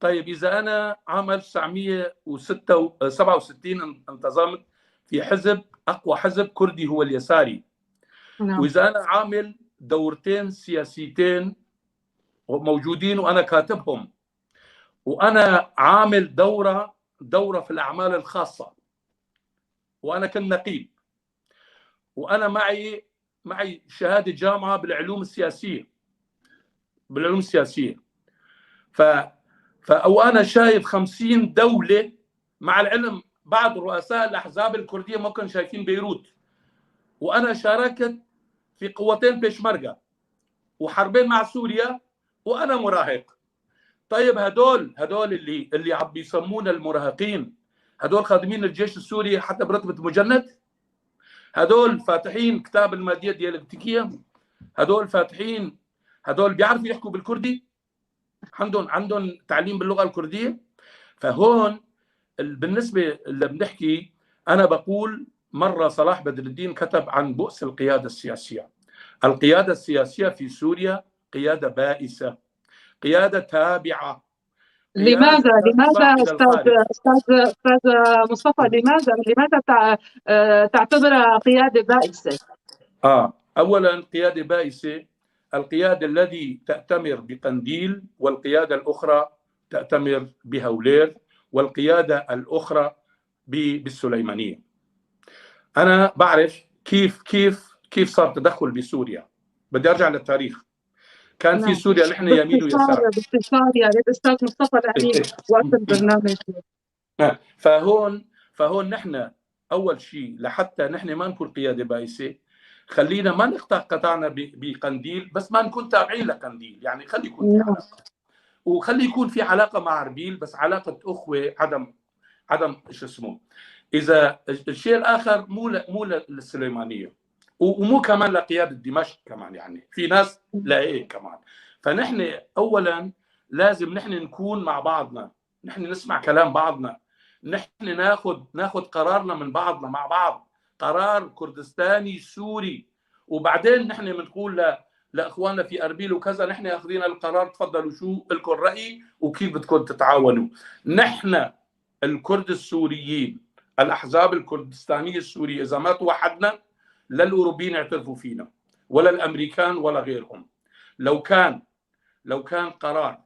طيب اذا انا عام 1967 انتظمت في حزب، اقوى حزب كردي هو اليساري. نعم. واذا انا عامل دورتين سياسيتين موجودين وانا كاتبهم، وانا عامل دوره في الاعمال الخاصة، وانا كنت نقيب، وانا معي شهادة جامعه بالعلوم السياسية، وانا شايف 50 دولة، مع العلم بعض رؤساء الاحزاب الكردية ما كانوا شايفين بيروت، وانا شاركت في قوتين بيشمركه وحربين مع سوريا وانا مراهق. طيب هدول اللي عم بيسمونا المراهقين، هدول خادمين الجيش السوري حتى برتبة مجند، هدول فاتحين كتاب المادية الديالكتيكيه، هدول فاتحين، هدول بيعرفوا يحكوا بالكردي، عندهم تعليم باللغة الكردية. فهون بالنسبة اللي بنحكي، انا بقول مرة صلاح بدر الدين كتب عن بؤس القيادة السياسية. القيادة السياسية في سوريا قيادة بائسه، قيادة تابعه. لماذا استاذ مصطفى، لماذا تعتبرها قيادة بائسه؟ اولا قيادة بائسه، القيادة الذي تأتمر بقنديل، والقيادة الاخرى تأتمر بهولير، والقيادة الاخرى بالسليمانيه. انا بعرف كيف كيف كيف صار تدخل بسوريا. بدي ارجع للتاريخ. كان في سوريا نحن يمين ويسار. باختصار يا ريت استاذ مصطفى لاني وقت البرنامج. فهون نحن اول شيء لحتى نحن ما نكون قيادة بائسه، خلينا ما نقطع قطعنا بقنديل، بس ما نكون تابعين لقنديل، يعني خلي يكون في علاقة، وخلي يكون في علاقة مع اربيل، بس علاقة اخوه، عدم شو اسمه. اذا الشيء الاخر مو للسليمانيه، ومو كمان لقيادة دمشق كمان، يعني في ناس لا ايه كمان. فنحن اولا لازم نحن نكون مع بعضنا، نحن نسمع كلام بعضنا، نحن ناخذ قرارنا من بعضنا مع بعض، قرار كردستاني سوري. وبعدين نحن بنقول لاخواننا في اربيل وكذا، نحن اخذين القرار، تفضلوا شو لكم راي وكيف بدكم تتعاونوا. نحن الكرد السوريين، الاحزاب الكردستانيه السورية، اذا ما توحدنا لا الاوروبيين يعترفوا فينا ولا الامريكان ولا غيرهم. لو كان قرار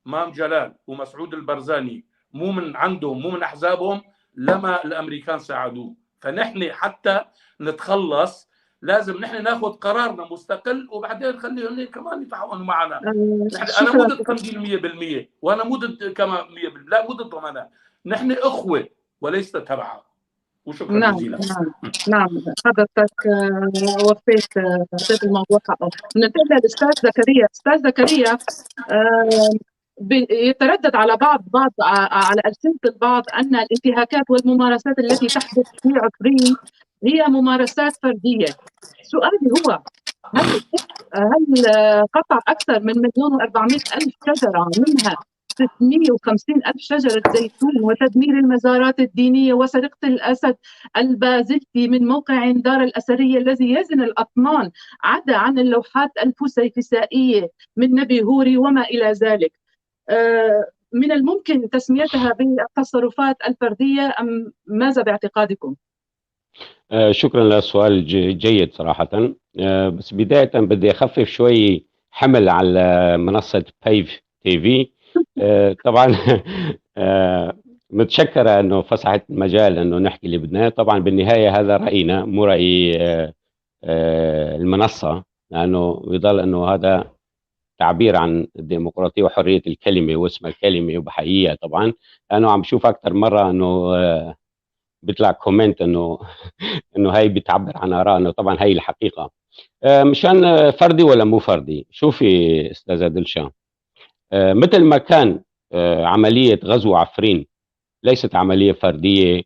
مام جلال ومسعود البرزاني مو من عندهم، مو من احزابهم، لما الامريكان ساعدوه. فنحن حتى نتخلص لازم نحن ناخذ قرارنا مستقل، وبعدين خليهم كمان يتعاونوا معنا. انا مو ضد قنديل 100%، وانا مو ضد كمان 100%، لا مو ضدهم انا، نحن اخوه وليس تبعه. وشكرا. نعم جزيلا. نعم حضرتك وفيت اعطيت الموضوع حقه. ننتقل للاستاذ زكريا. استاذ زكريا، يتردد على بعض على ألسنة البعض أن الانتهاكات والممارسات التي تحدث في عفرين هي ممارسات فردية. سؤالي هو هل قطع أكثر من 1,400,000 شجرة، منها 650,000 شجرة زيتون، وتدمير المزارات الدينية، وسرقة الأسد البازلتي من موقع دار الأثرية الذي يزن الأطنان، عدا عن اللوحات الفسيفسائية من نبي هوري وما إلى ذلك، من الممكن تسميتها بالتصرفات الفردية أم ماذا باعتقادكم؟ شكرا للسؤال الجيد صراحة. بس بداية بدي أخفف شوي حمل على منصة بيف تي في. طبعا متشكرة أنه فسحت المجال أنه نحكي اللي بدنا. طبعا بالنهاية هذا رأينا، مو رأي المنصة، لأنه بيضل أنه هذا تعبير عن الديمقراطية وحرية الكلمة واسم الكلمة وبحقيقة. طبعا لأنه عم بشوف أكثر مرة أنه بيطلع comment انه هاي بتعبر عن ارائنا. طبعا هاي الحقيقة. مشان فردي ولا مو فردي، شوفي استاذه دلشا، مثل ما كان عملية غزو عفرين ليست عملية فردية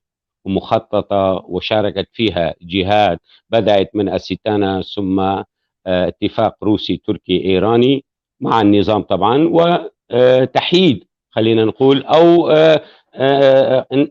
ومخططه وشاركت فيها جهات بدات من أستانا، ثم اتفاق روسي تركي ايراني مع النظام طبعا، وتحييد خلينا نقول او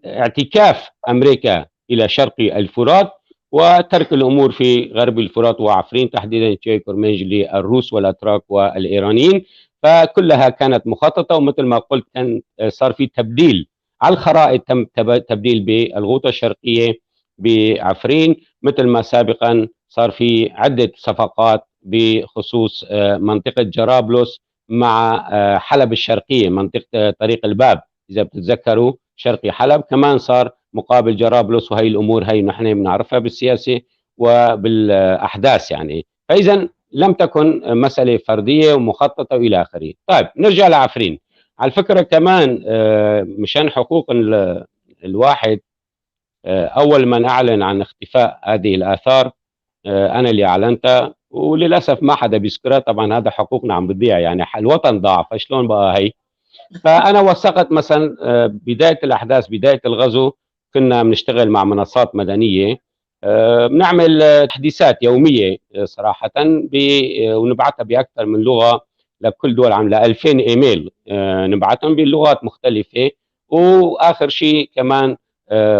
اعتكاف امريكا الى شرق الفرات وترك الامور في غرب الفرات وعفرين تحديدا تشي كورمنج للروس والاتراك والايرانيين. فكلها كانت مخططه، ومثل ما قلت كان صار في تبديل على الخرائط، تم تبديل بالغوطه الشرقية بعفرين، مثل ما سابقا صار في عده صفقات بخصوص منطقة جرابلس مع حلب الشرقية، منطقة طريق الباب اذا بتتذكروا، شرقي حلب كمان صار مقابل جرابلس، وهي الامور هي نحن بنعرفها بالسياسة وبالاحداث يعني. فاذا لم تكن مسالة فردية ومخططه والى اخره. طيب نرجع لعفرين. على فكرة كمان مشان حقوق الواحد، اول من اعلن عن اختفاء هذه الاثار انا اللي اعلنتها، وللاسف ما حدا بيذكرها. طبعا هذا حقوقنا عم بتضيع يعني، الوطن ضاع، فشلون بقى هي؟ فانا وثقت مثلا بداية الاحداث، بداية الغزو، كنا بنشتغل مع منصات مدنية، بنعمل تحديثات يومية صراحة ونبعثها باكثر من لغة لكل دول العالم، 2000 ايميل نبعثهم بلغات مختلفة. واخر شيء كمان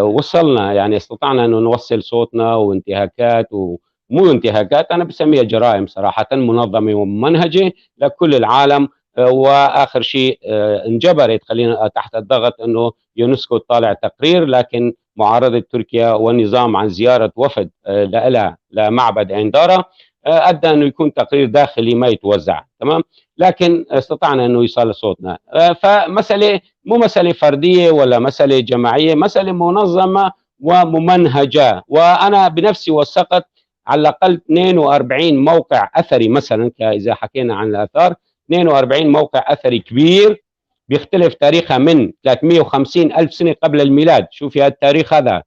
وصلنا يعني استطعنا انه نوصل صوتنا وانتهاكات، ومو انتهاكات انا بسميها جرائم صراحة منظمة وممنهجه لكل العالم. واخر شيء انجبرت خلينا تحت الضغط انه يونسكو تطالع تقرير، لكن معارضة تركيا والنظام عن زيارة وفد لها لمعبد عندارا ادى انه يكون تقرير داخلي ما يتوزع، تمام؟ لكن استطعنا انه يصل صوتنا. فمسالة مو مسالة فردية ولا مسالة جماعية، مسالة منظمة وممنهجه. وانا بنفسي وثقت على الاقل 42 موقع اثري مثلا، اذا حكينا عن الاثار 42 موقع اثري كبير بيختلف تاريخها من 350 ألف سنة قبل الميلاد. شوفي هذا التاريخ هذا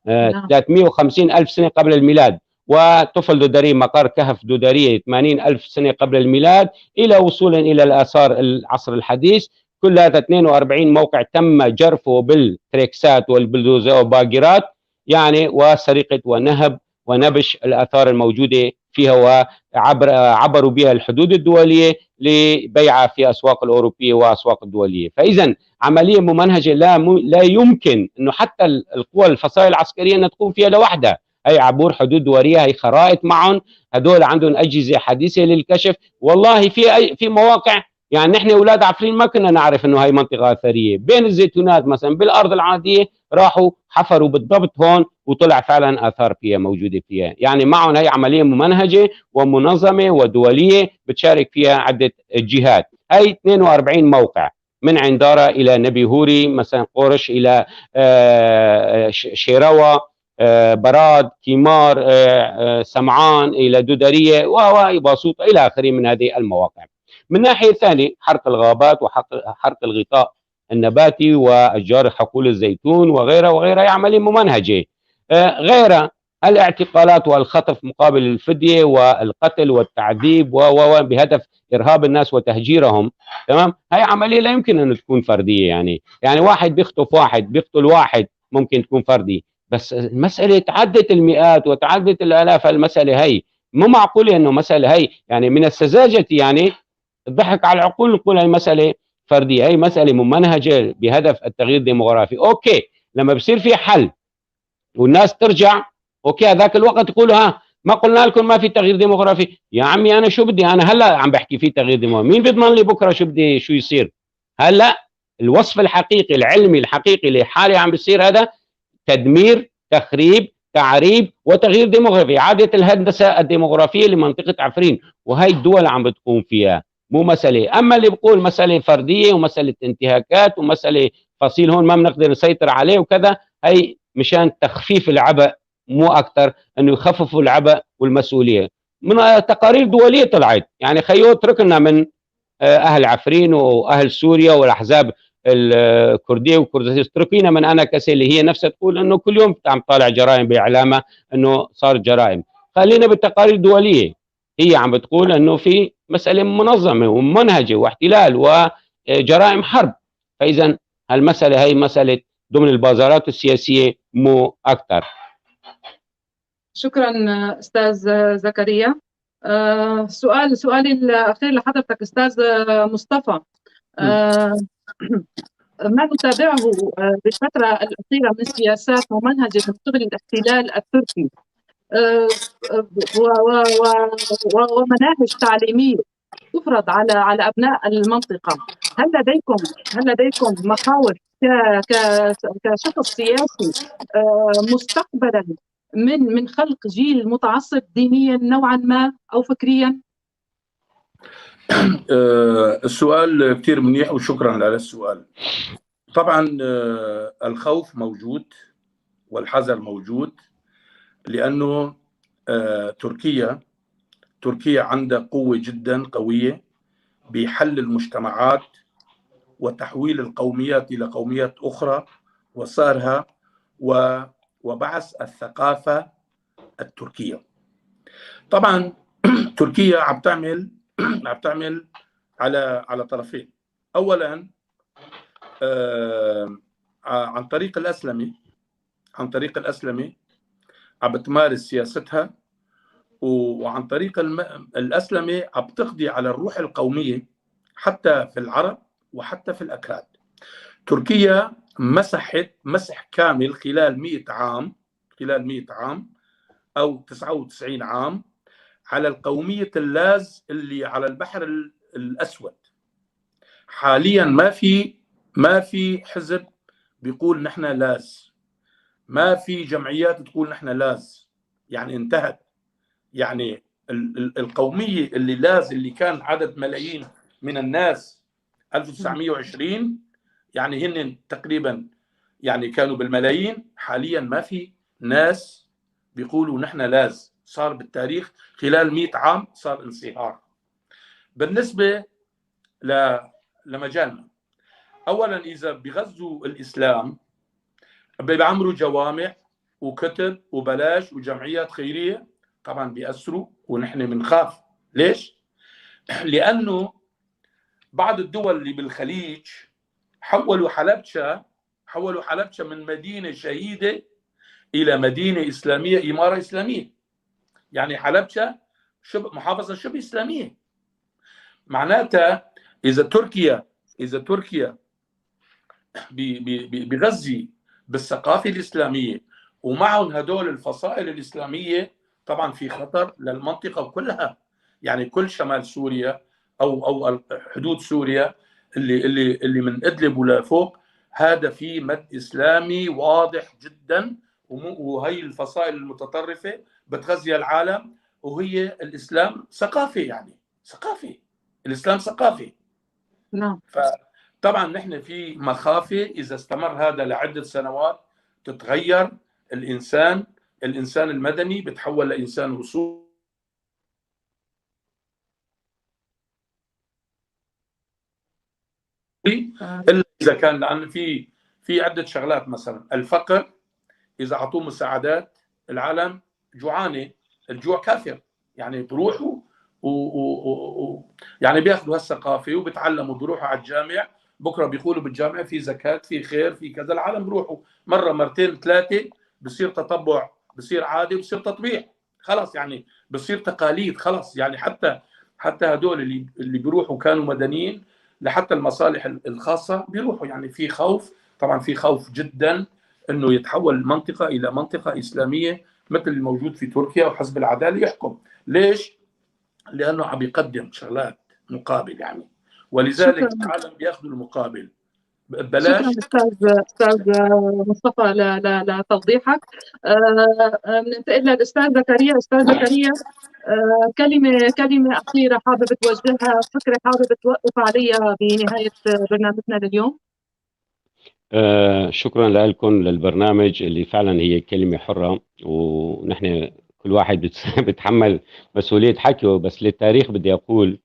350 ألف سنة قبل الميلاد، وطفل دوداري مقر كهف دودارية 80 ألف سنة قبل الميلاد، إلى وصولا إلى الآثار العصر الحديث. كل هذا 42 موقع تم جرفه بالتريكسات والبلدوزة وباجرات يعني، وسرقة ونهب ونبش الآثار الموجودة فيها، وعبر عبروا بها الحدود الدولية لبيعها في أسواق الأوروبية وأسواق الدولية. فإذا عملية ممنهجة لا يمكن أنه حتى القوى الفصائل العسكرية أن تقوم فيها لوحدها. هي عبور حدود دولية، هي خرائط معهم، هدول عندهم أجهزة حديثة للكشف. والله في مواقع يعني نحن اولاد عفرين ما كنا نعرف انه هي منطقة اثرية، بين الزيتونات مثلا بالارض العادية راحوا حفروا بالضبط هون وطلع فعلا اثار فيها موجودة فيها. يعني معهم هي عملية ممنهجه ومنظمة ودوليه بتشارك فيها عده جهات. هي 42 موقع من عندارة الى نبي هوري مثلا، قرش الى شيروا، براد، كيمار، سمعان، الى دودريه وباسوط الى اخره من هذه المواقع. من ناحية ثانية حرق الغابات وحرق الغطاء النباتي واشجار حقول الزيتون وغيرها وغيرها، هي عملية ممنهجه. غيرها الاعتقالات والخطف مقابل الفدية والقتل والتعذيب و بهدف ارهاب الناس وتهجيرهم، تمام؟ هي عملية لا يمكن ان تكون فردية. يعني واحد بيخطف واحد، بيقتل واحد، ممكن تكون فردي، بس المسالة تعدت المئات وتعدت الالاف. المسالة هي مو معقولة انه مسالة هي يعني من السذاجة يعني الضحك على العقول نقول هي مسالة فردية. هي مسالة ممنهجه بهدف التغيير الديموغرافي. okay لما بصير في حل والناس ترجع، okay هذاك الوقت يقولوا ها ما قلنا لكم ما في تغيير ديموغرافي. يا عمي انا شو بدي، انا هلا عم بحكي في تغيير ديموغرافي، مين بيضمن لي بكره شو بدي شو يصير؟ هلا الوصف الحقيقي العلمي الحقيقي لحالي عم بيصير هذا تدمير، تخريب، تعريب وتغيير ديموغرافي، إعادة الهندسة الديموغرافية لمنطقة عفرين، وهي الدول عم بتقوم فيها، مو مسألة. أما اللي بقول مسألة فردية ومسألة انتهاكات ومسألة فصيل هون ما بنقدر نسيطر عليه وكذا، هي مشان تخفيف العبء مو أكثر، أنه يخففوا العبء والمسؤولية. من تقارير دولية طلعت، يعني خيو اتركنا من أهل عفرين وأهل سوريا والأحزاب الكردية والكردية، اتركينا من أنا كسي اللي هي نفسها تقول أنه كل يوم عم طالع جرائم بإعلامها أنه صار جرائم. خلينا بالتقارير الدولية، هي عم بتقول أنه في مسألة منظمة ومنهجة واحتلال وجرائم حرب. فإذا هالمسألة هي مسألة ضمن البازارات السياسية مو أكثر. شكرا أستاذ زكريا. سؤالي الأخير لحضرتك أستاذ مصطفى، ما نتابعه بالفترة الأخيرة من سياسات ومنهج من قبل الاحتلال التركي ومناهج تعليمية تفرض على أبناء المنطقة، هل لديكم مخاوف كشخص سياسي مستقبلا من خلق جيل متعصب دينيا نوعا ما أو فكريا؟ السؤال كثير منيح وشكرا على السؤال. طبعا الخوف موجود والحذر موجود، لأنه تركيا عندها قوة جدا قوية بحل المجتمعات وتحويل القوميات إلى قوميات أخرى وصارها وبعث الثقافة التركية. طبعا تركيا عم تعمل على طرفين. اولا عن طريق الاسلمي عم بتمارس سياستها، وعن طريق الاسلمي عم تقضي على الروح القومية حتى في العرب وحتى في الاكراد. تركيا مسحت مسح كامل خلال 100 عام او 99 عام على القومية اللاز اللي على البحر الأسود. حاليا ما في حزب بيقول نحن لاز، ما في جمعيات تقول نحن لاز، يعني انتهت. يعني القومية اللي لاز اللي كان عدد ملايين من الناس 1920، يعني هن تقريبا يعني كانوا بالملايين، حاليا ما في ناس بيقولوا نحن لاز. صار بالتاريخ خلال 100 عام صار انصهار. بالنسبة لمجالنا، أولا إذا بغزوا الإسلام بيعمروا جوامع وكتب وبلاش وجمعيات خيرية، طبعا بيأثروا ونحن بنخاف. ليش؟ لأنه بعض الدول اللي بالخليج حولوا حلبشة من مدينة شهيدة إلى مدينة إسلامية، إمارة إسلامية. يعني حلبشة محافظة شبه إسلامية. معناتها إذا تركيا بغزي بالثقافة الإسلامية ومعهم هدول الفصائل الإسلامية، طبعا في خطر للمنطقة كلها. يعني كل شمال سوريا أو حدود سوريا اللي من إدلب ولفوق، هذا في مد إسلامي واضح جدا، وهي الفصائل المتطرفة بتغذي العالم، وهي الإسلام ثقافي، يعني ثقافي، الإسلام ثقافي. نعم. فطبعا نحن في مخافة إذا استمر هذا لعدة سنوات تتغير الإنسان المدني بتحول لإنسان وصولي، إلا إذا كان، لأن في عدة شغلات، مثلا الفقر، إذا أعطوه مساعدات العالم جوعانة، الجوع كافر، يعني بروحوا يعني بياخذوا هالثقافه وبيتعلموا، بيروحوا على الجامع، بكره بيقولوا بالجامع في زكاة، في خير، في كذا، العالم بروحوا مرة مرتين ثلاثة، بصير تطبع، بصير عادي، بصير تطبيع، خلص يعني بصير تقاليد، خلص يعني حتى هدول اللي بيروحوا كانوا مدنيين لحتى المصالح الخاصة بيروحوا. يعني في خوف، طبعا في خوف جدا انه يتحول المنطقة الى منطقة اسلامية مثل الموجود في تركيا، وحزب العدالة يحكم. ليش؟ لانه عم يقدم شغلات مقابل يعني، ولذلك العالم بياخذوا المقابل. ببلاش. شكرا استاذ مصطفى لتوضيحك. بننتقل للاستاذ زكريا. استاذ زكريا، كلمة اخيرة حابب توجهها، فكرة حابب توقف عليها بنهاية برنامجنا لليوم؟ شكرا لكم للبرنامج اللي فعلا هي كلمة حره، ونحن كل واحد بيتحمل مسؤولية حكيه. بس للتاريخ بدي اقول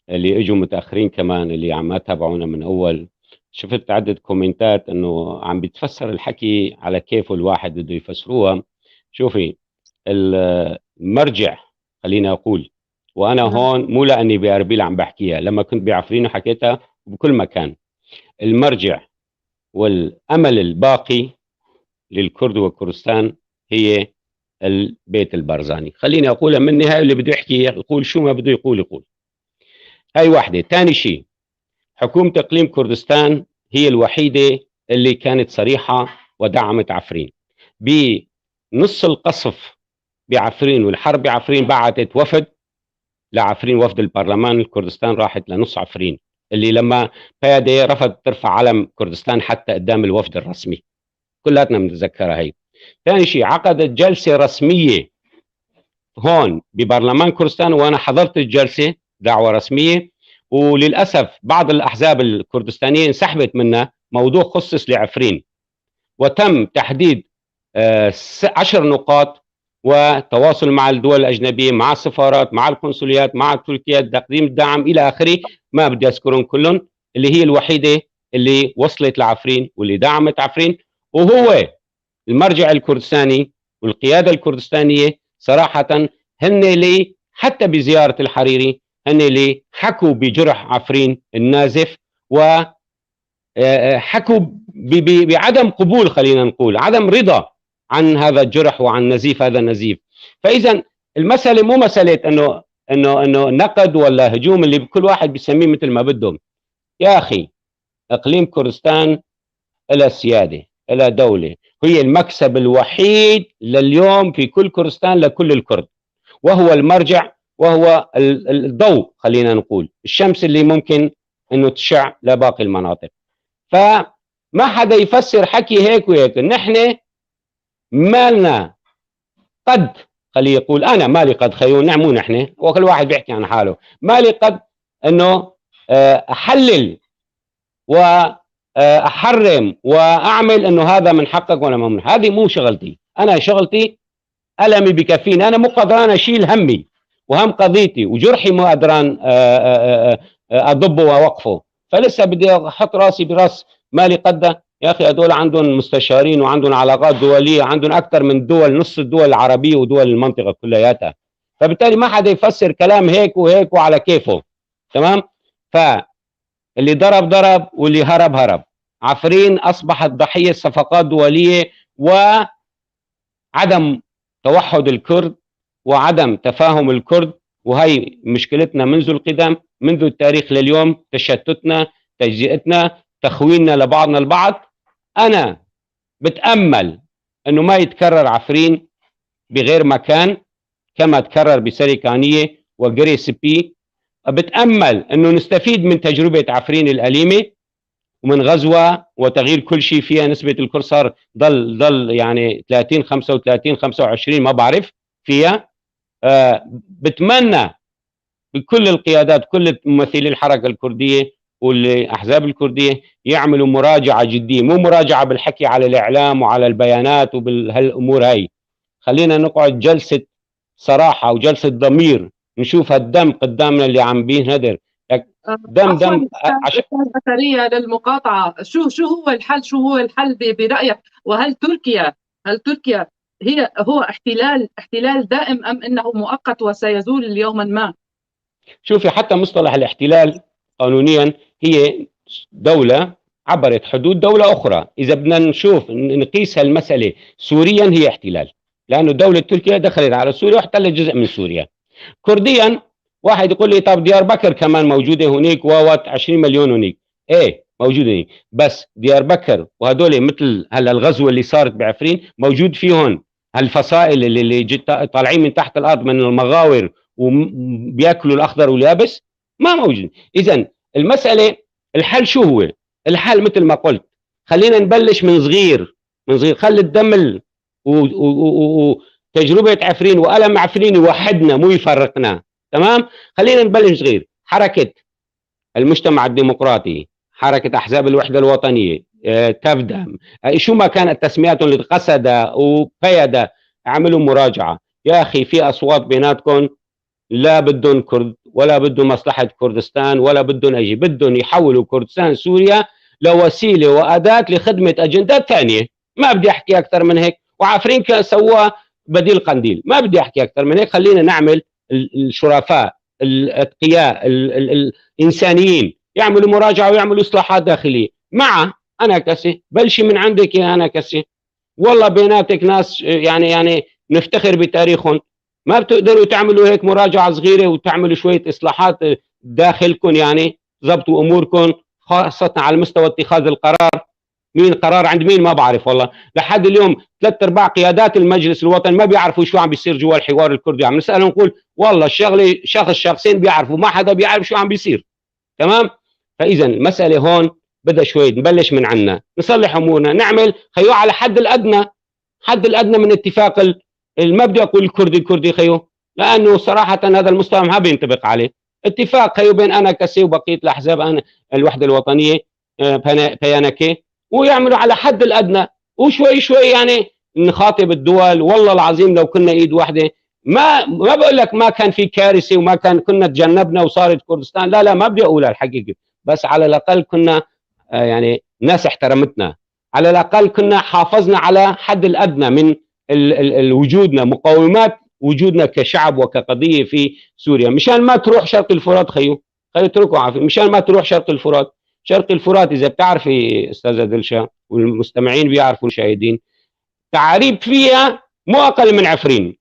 اللي اجوا متاخرين كمان، اللي عم ما تابعونا من اول، شفت عدة كومنتات انه عم بيتفسر الحكي على كيفه الواحد بده يفسروها. شوفي المرجع، خلينا اقول، وانا هون مو لاني باربيل عم بحكيها، لما كنت بعفرين وحكيتها بكل مكان، المرجع والامل الباقي للكرد وكردستان هي البيت البرزاني. خليني اقولها من النهاية، اللي بده يحكي يقول شو ما بده يقول يقول. هاي واحدة. ثاني شيء، حكومة اقليم كردستان هي الوحيدة اللي كانت صريحه ودعمت عفرين بنص القصف بعفرين والحرب بعفرين. بعثت وفد لعفرين، وفد البرلمان الكردستان راحت لنص عفرين، اللي لما بيادي رفض ترفع علم كردستان حتى قدام الوفد الرسمي، كلاتنا بنتذكرها هي. ثاني شيء، عقدت جلسه رسمية هون ببرلمان كردستان، وانا حضرت الجلسة، دعوه رسمية، وللاسف بعض الاحزاب الكردستانيه انسحبت منها. موضوع خصص لعفرين، وتم تحديد 10 نقاط وتواصل مع الدول الاجنبية، مع السفارات، مع القنصليات، مع تركيا، تقديم الدعم الى اخره، ما بدي اذكرهم كلهم. اللي هي الوحيدة اللي وصلت لعفرين واللي دعمت عفرين، وهو المرجع الكردستاني والقيادة الكردستانيه صراحة هن اللي حتى بزيارة الحريري هن اللي حكوا بجرح عفرين النازف، و حكوا بعدم قبول، خلينا نقول عدم رضا عن هذا الجرح وعن نزيف هذا النزيف. فاذا المسالة مو مسالة انه انه انه نقد ولا هجوم اللي كل واحد بيسميه مثل ما بدهم. يا اخي، اقليم كردستان لها سيادة، لها دولة، هي المكسب الوحيد لليوم في كل كردستان لكل الكرد، وهو المرجع وهو الضوء، خلينا نقول الشمس اللي ممكن انه تشع لباقي المناطق. فما حدا يفسر حكي هيك وهيك. نحن مالنا قد، خليه يقول انا مالي قد خيون، نعم مو نحن، وكل واحد بيحكي عن حاله، مالي قد انه احلل واحرم واعمل انه هذا من حقك ولا ما من، هذه مو شغلتي. انا شغلتي ألمي بكفيني، انا مو قدران اشيل همي وهم قضيتي وجرحي، مو قدران اضبه واوقفه، فلسه بدي احط راسي براس مالي قده. يا اخي هدول عندهم مستشارين وعندهم علاقات دولية، عندهم اكثر من دول، نص الدول العربية ودول المنطقة كلياتها، فبالتالي ما حدا يفسر كلام هيك وهيك وعلى كيفه. تمام؟ فاللي ضرب ضرب واللي هرب هرب. عفرين اصبحت ضحية صفقات دولية وعدم توحد الكرد وعدم تفاهم الكرد، وهي مشكلتنا منذ القدم، منذ التاريخ لليوم، تشتتنا، تجزئتنا، تخويننا لبعضنا البعض. انا بتامل انه ما يتكرر عفرين بغير مكان كما تكرر بسريكانيه وجريسبي. بتامل انه نستفيد من تجربه عفرين الاليمة ومن غزوة وتغيير كل شيء فيها. نسبه الكرد صار ضل يعني 30 35 25 ما بعرف فيها. بتمنى بكل القيادات، كل ممثلي الحركة الكردية والاحزاب الكردية يعملوا مراجعه جدية، مو مراجعه بالحكي على الاعلام وعلى البيانات وبهالامور هاي. خلينا نقعد جلسه صراحة وجلسه ضمير، نشوف هالدم قدامنا اللي عم بينهدر دم دم. استاذ زكريا للمقاطعه، شو هو الحل؟ شو هو الحل برايك؟ وهل تركيا هي هو احتلال دائم ام انه مؤقت وسيزول يوما ما؟ شوفي، حتى مصطلح الاحتلال قانونيا هي دولة عبرت حدود دولة أخرى. إذا بدنا نشوف نقيس هالمسألة سوريا هي احتلال، لأنه دولة تركيا دخلت على سوريا واحتلت جزء من سوريا. كرديا واحد يقول لي طب ديار بكر كمان موجودة هناك، ووات 20 مليون هناك، إيه موجودة هناك، بس ديار بكر وهدول مثل هلا الغزوة اللي صارت بعفرين موجود فيهم هالفصائل اللي طالعين من تحت الأرض من المغاور وبياكلوا الأخضر واليابس، ما موجود. إذا المسألة الحل شو هو؟ الحل مثل ما قلت، خلينا نبلش من صغير، من صغير، خلي الدم وتجربه عفرين والم عفرين يوحدنا مو يفرقنا، تمام؟ خلينا نبلش صغير. حركة المجتمع الديمقراطي، حركة احزاب الوحدة الوطنية، تفدم، شو ما كانت تسمياتهم اللي قسد وبيدا، عملوا مراجعه. يا اخي في اصوات بيناتكم لا بدهم كرد ولا بدهم مصلحة كردستان ولا بدهم اي شيء، بدهم يحولوا كردستان سوريا لوسيله واداه لخدمة اجندات ثانية. ما بدي احكي اكثر من هيك. وعفرين سووها بديل قنديل، ما بدي احكي اكثر من هيك. خلينا نعمل الشرفاء الاتقياء الانسانيين يعملوا مراجعه ويعملوا اصلاحات داخلية مع انا كسي. بلشي من عندك يا انا كسي، والله بيناتك ناس يعني نفتخر بتاريخهم، ما بتقدروا تعملوا هيك مراجعه صغيرة وتعملوا شوية اصلاحات داخلكم، يعني ضبطوا اموركم خاصة على مستوى اتخاذ القرار. مين قرار عند مين ما بعرف والله. لحد اليوم 3/4 قيادات المجلس الوطني ما بيعرفوا شو عم بيصير جوا الحوار الكردي. عم نسالهم نقول والله الشغلة شخص شخصين بيعرفوا، ما حدا بيعرف شو عم بيصير، تمام؟ فاذا المسالة هون بدها شوي نبلش من عنا، نصلح امورنا، نعمل خيو على حد الادنى، حد الادنى من اتفاق ما بدي اقول الكردي الكردي خيو، لانه صراحة هذا المستوى ما بينطبق عليه. اتفاق خيو بين انا كسي وبقية الاحزاب، انا الوحدة الوطنية بيانكي، ويعملوا على حد الادنى وشوي شوي يعني نخاطب الدول. والله العظيم لو كنا ايد واحدة ما بقول لك ما كان في كارثة وما كان كنا تجنبنا وصارت كردستان، لا لا ما بدي اقولها الحقيقة، بس على الاقل كنا يعني ناس احترمتنا، على الاقل كنا حافظنا على حد الادنى من وجودنا، مقومات وجودنا كشعب وكقضيه في سوريا، مشان ما تروح شرق الفرات. خيو اتركوا عافية، مشان ما تروح شرق الفرات. شرق الفرات اذا بتعرفي استاذه دلشا والمستمعين بيعرفوا المشاهدين، تعريب فيها مو اقل من عفرين.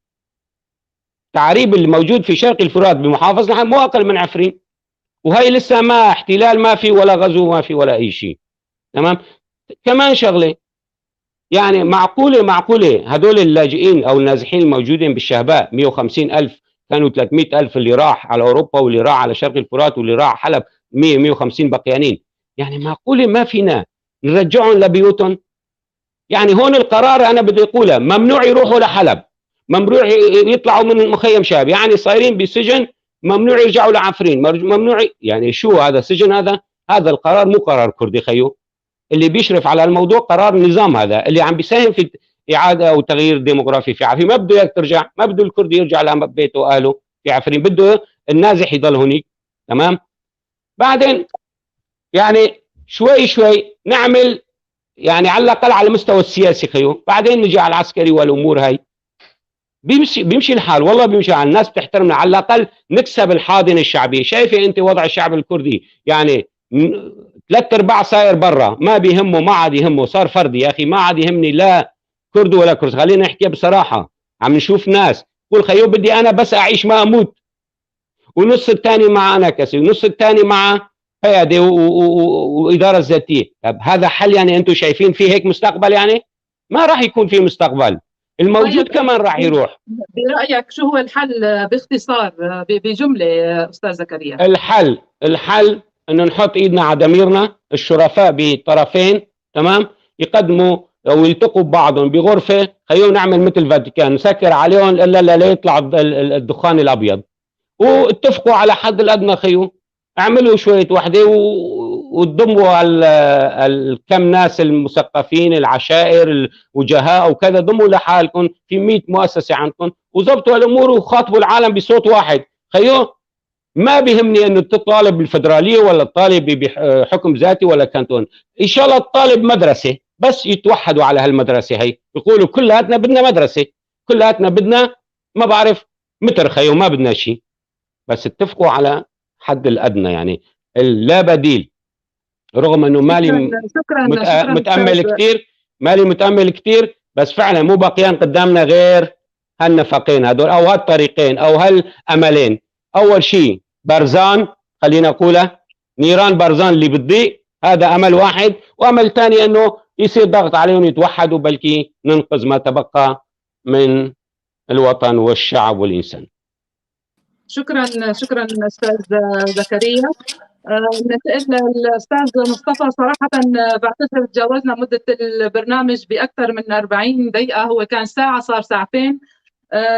تعريب الموجود في شرق الفرات بمحافظة مو اقل من عفرين، وهي لسه ما احتلال ما في ولا غزو ما في ولا اي شيء، تمام؟ كمان شغله يعني معقولة هدول اللاجئين او النازحين الموجودين بالشهباء 150,000، كانوا 300,000 اللي راح على اوروبا واللي راح على شرق الفرات واللي راح حلب، 100 150 بقيانين، يعني معقولة ما فينا نرجعهم لبيوتهم؟ يعني هون القرار انا بدي اقوله، ممنوع يروحوا لحلب، ممنوع يطلعوا من مخيم شاب، يعني صايرين بسجن، ممنوع يرجعوا لعفرين، ممنوع، يعني شو هذا سجن؟ هذا القرار مو قرار كردي خيو، اللي بيشرف على الموضوع قرار النظام هذا اللي عم بيساهم في اعاده او تغيير ديموغرافي في عفرين. ما بده اياك ترجع، ما بده الكردي يرجع لبيته واهله في عفرين، بده النازح يضل هنيك، تمام؟ بعدين يعني شوي شوي نعمل يعني على الاقل على المستوى السياسي خيو، بعدين نجي على العسكري والامور هاي. بيمشي الحال والله، بيمشي على الناس بتحترمنا، على الاقل نكسب الحاضنة الشعبية. شايفه انت وضع الشعب الكردي يعني 3/4 صاير برا، ما بيهمه، ما عاد يهمه، صار فردي يا اخي، ما عاد يهمني لا كرد ولا كرد. خلينا نحكي بصراحة، عم نشوف ناس قول خيو بدي انا بس اعيش ما اموت، ونص الثاني مع انا كسي، ونص الثاني مع قيادة واداره ذاتية. طب هذا حل يعني؟ انتم شايفين في هيك مستقبل؟ يعني ما راح يكون في مستقبل، الموجود طيب كمان راح يروح. برأيك شو هو الحل باختصار بجملة أستاذ زكريا؟ الحل انه نحط ايدنا على ضميرنا، الشرفاء بطرفين، تمام؟ يقدموا او يلتقوا ببعضهم بغرفة، خلينا نعمل مثل الفاتيكان، نسكر عليهم الا لا يطلع الدخان الابيض، واتفقوا على حد الادنى خيو، اعملوا شوية وحدة وتضموا الكم ناس المثقفين، العشائر، الوجهاء وكذا، ضموا لحالكم في 100 مؤسسة عندكم وضبطوا الامور وخاطبوا العالم بصوت واحد. خيو ما بيهمني انه تطالب بالفدراليه ولا تطالب بحكم ذاتي ولا كانتون، ان شاء الله تطالب مدرسه، بس يتوحدوا على هالمدرسه هي، يقولوا كلياتنا بدنا مدرسه، كلياتنا بدنا ما بعرف متر خيو، ما بدنا شيء، بس اتفقوا على حد الادنى، يعني لا بديل. رغم انه مالي شكراً متامل كثير، مالي متامل كثير، بس فعلا مو باقيان قدامنا غير هالنفقين هدول او هالطريقين او هالاملين. اول شيء برزان، خلينا نقولها نيران برزان اللي بتضيء، هذا امل واحد، وامل ثاني انه يصير ضغط عليهم يتوحدوا، بلكي ننقذ ما تبقى من الوطن والشعب والانسان. شكرا شكرا استاذ زكريا. ننتقل للاستاذ مصطفى. صراحة بعتذر تجاوزنا مده البرنامج باكثر من 40 دقيقة، هو كان ساعة صار ساعتين.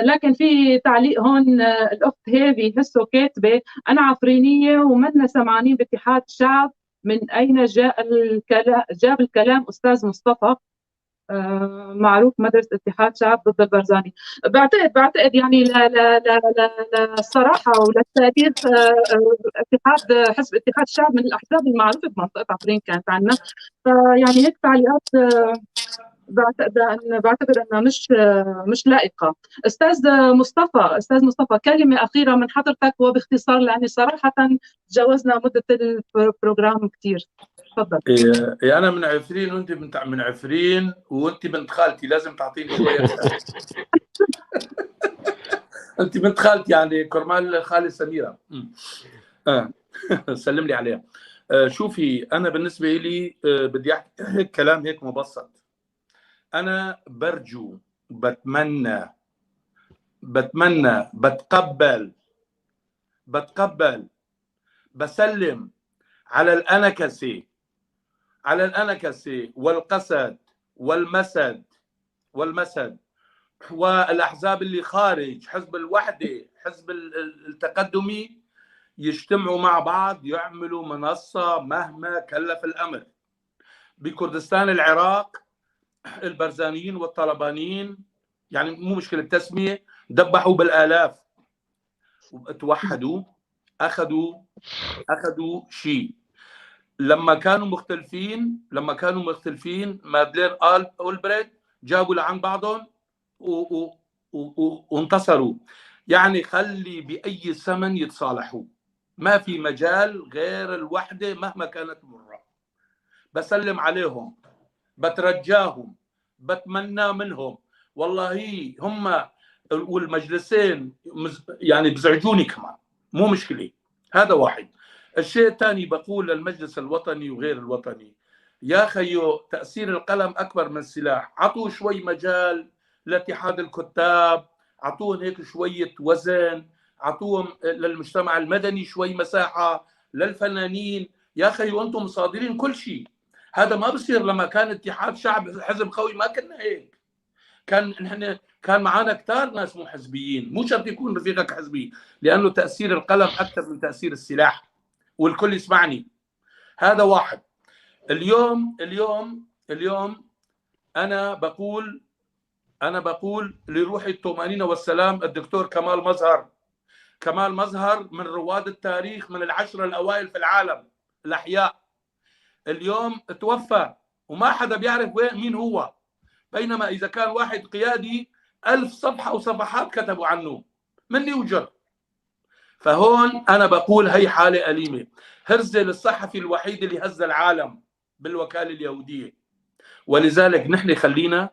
لكن في تعليق هون، الاخت هيفي هسو كاتبه: انا عفرينيه ومنا سمعانين باتحاد شعب، من اين جاء الكلام؟ جاب الكلام استاذ مصطفى؟ معروف مدرسة اتحاد شعب ضد البرزاني. بعتقد يعني للصراحة وللتاريخ، اتحاد حزب اتحاد الشعب من الأحزاب المعروفة بمنطقة عفرين كانت عندنا، فيعني هيك تعليقات بعتبر انها مش لائقة. استاذ مصطفى، كلمة اخيرة من حضرتك وباختصار، لاني صراحة تجاوزنا مده ال program كثير. تفضل. إيه، انا من عفرين وانت بنت من عفرين وانت بنت خالتي، لازم تعطيني شوية. انت بنت خالتي يعني كرمال خالي سميرة. سلم لي عليها. شوفي، انا بالنسبة لي بدي احكي هيك كلام هيك مبسط. انا برجو، بتمنى بتمنى بتقبل بسلم على الأنكسة، على الأنكسة والقسد والمسد والأحزاب اللي خارج حزب الوحدة، حزب التقدمي، يجتمعوا مع بعض، يعملوا منصة مهما كلف الأمر. بكردستان العراق البرزانيين والطلبانيين، يعني مو مشكلة التسمية، دبحوا بالآلاف، توحدوا، أخذوا شيء. لما كانوا مختلفين مادلين أولبريت جابوا لعن بعضهم وانتصروا. يعني خلي بأي ثمن يتصالحوا، ما في مجال غير الوحدة مهما كانت مرة. بسلم عليهم، بترجاهم، بتمنى منهم، والله هم والمجلسين يعني بزعجوني كمان، مو مشكلة. هذا واحد. الشيء الثاني بقول للمجلس الوطني وغير الوطني، يا خيو تأثير القلم أكبر من السلاح، عطوا شوي مجال لاتحاد الكتاب، عطوهم هيك شوية وزن، عطوهم للمجتمع المدني شوي مساحة، للفنانين. يا خيو أنتم صادرين كل شيء، هذا ما بصير. لما كان اتحاد شعب حزب قوي ما كنا هيك، كان نحن كان معنا كثار ناس مو حزبيين، مو شرط يكون رفيقك حزبي، لانه تاثير القلم اكثر من تاثير السلاح، والكل يسمعني. هذا واحد. اليوم اليوم اليوم انا بقول لروح الطمانينة والسلام الدكتور كمال مظهر. كمال مظهر من رواد التاريخ، من العشرة الاوائل في العالم الاحياء. اليوم توفى وما حدا بيعرف وين مين هو، بينما اذا كان واحد قيادي 1000 صفحة وصفحات كتبوا عنه من يوجد. فهون انا بقول هي حاله اليمه. هرزل الصحفي الوحيد اللي هز العالم بالوكالة اليهودية، ولذلك نحن خلينا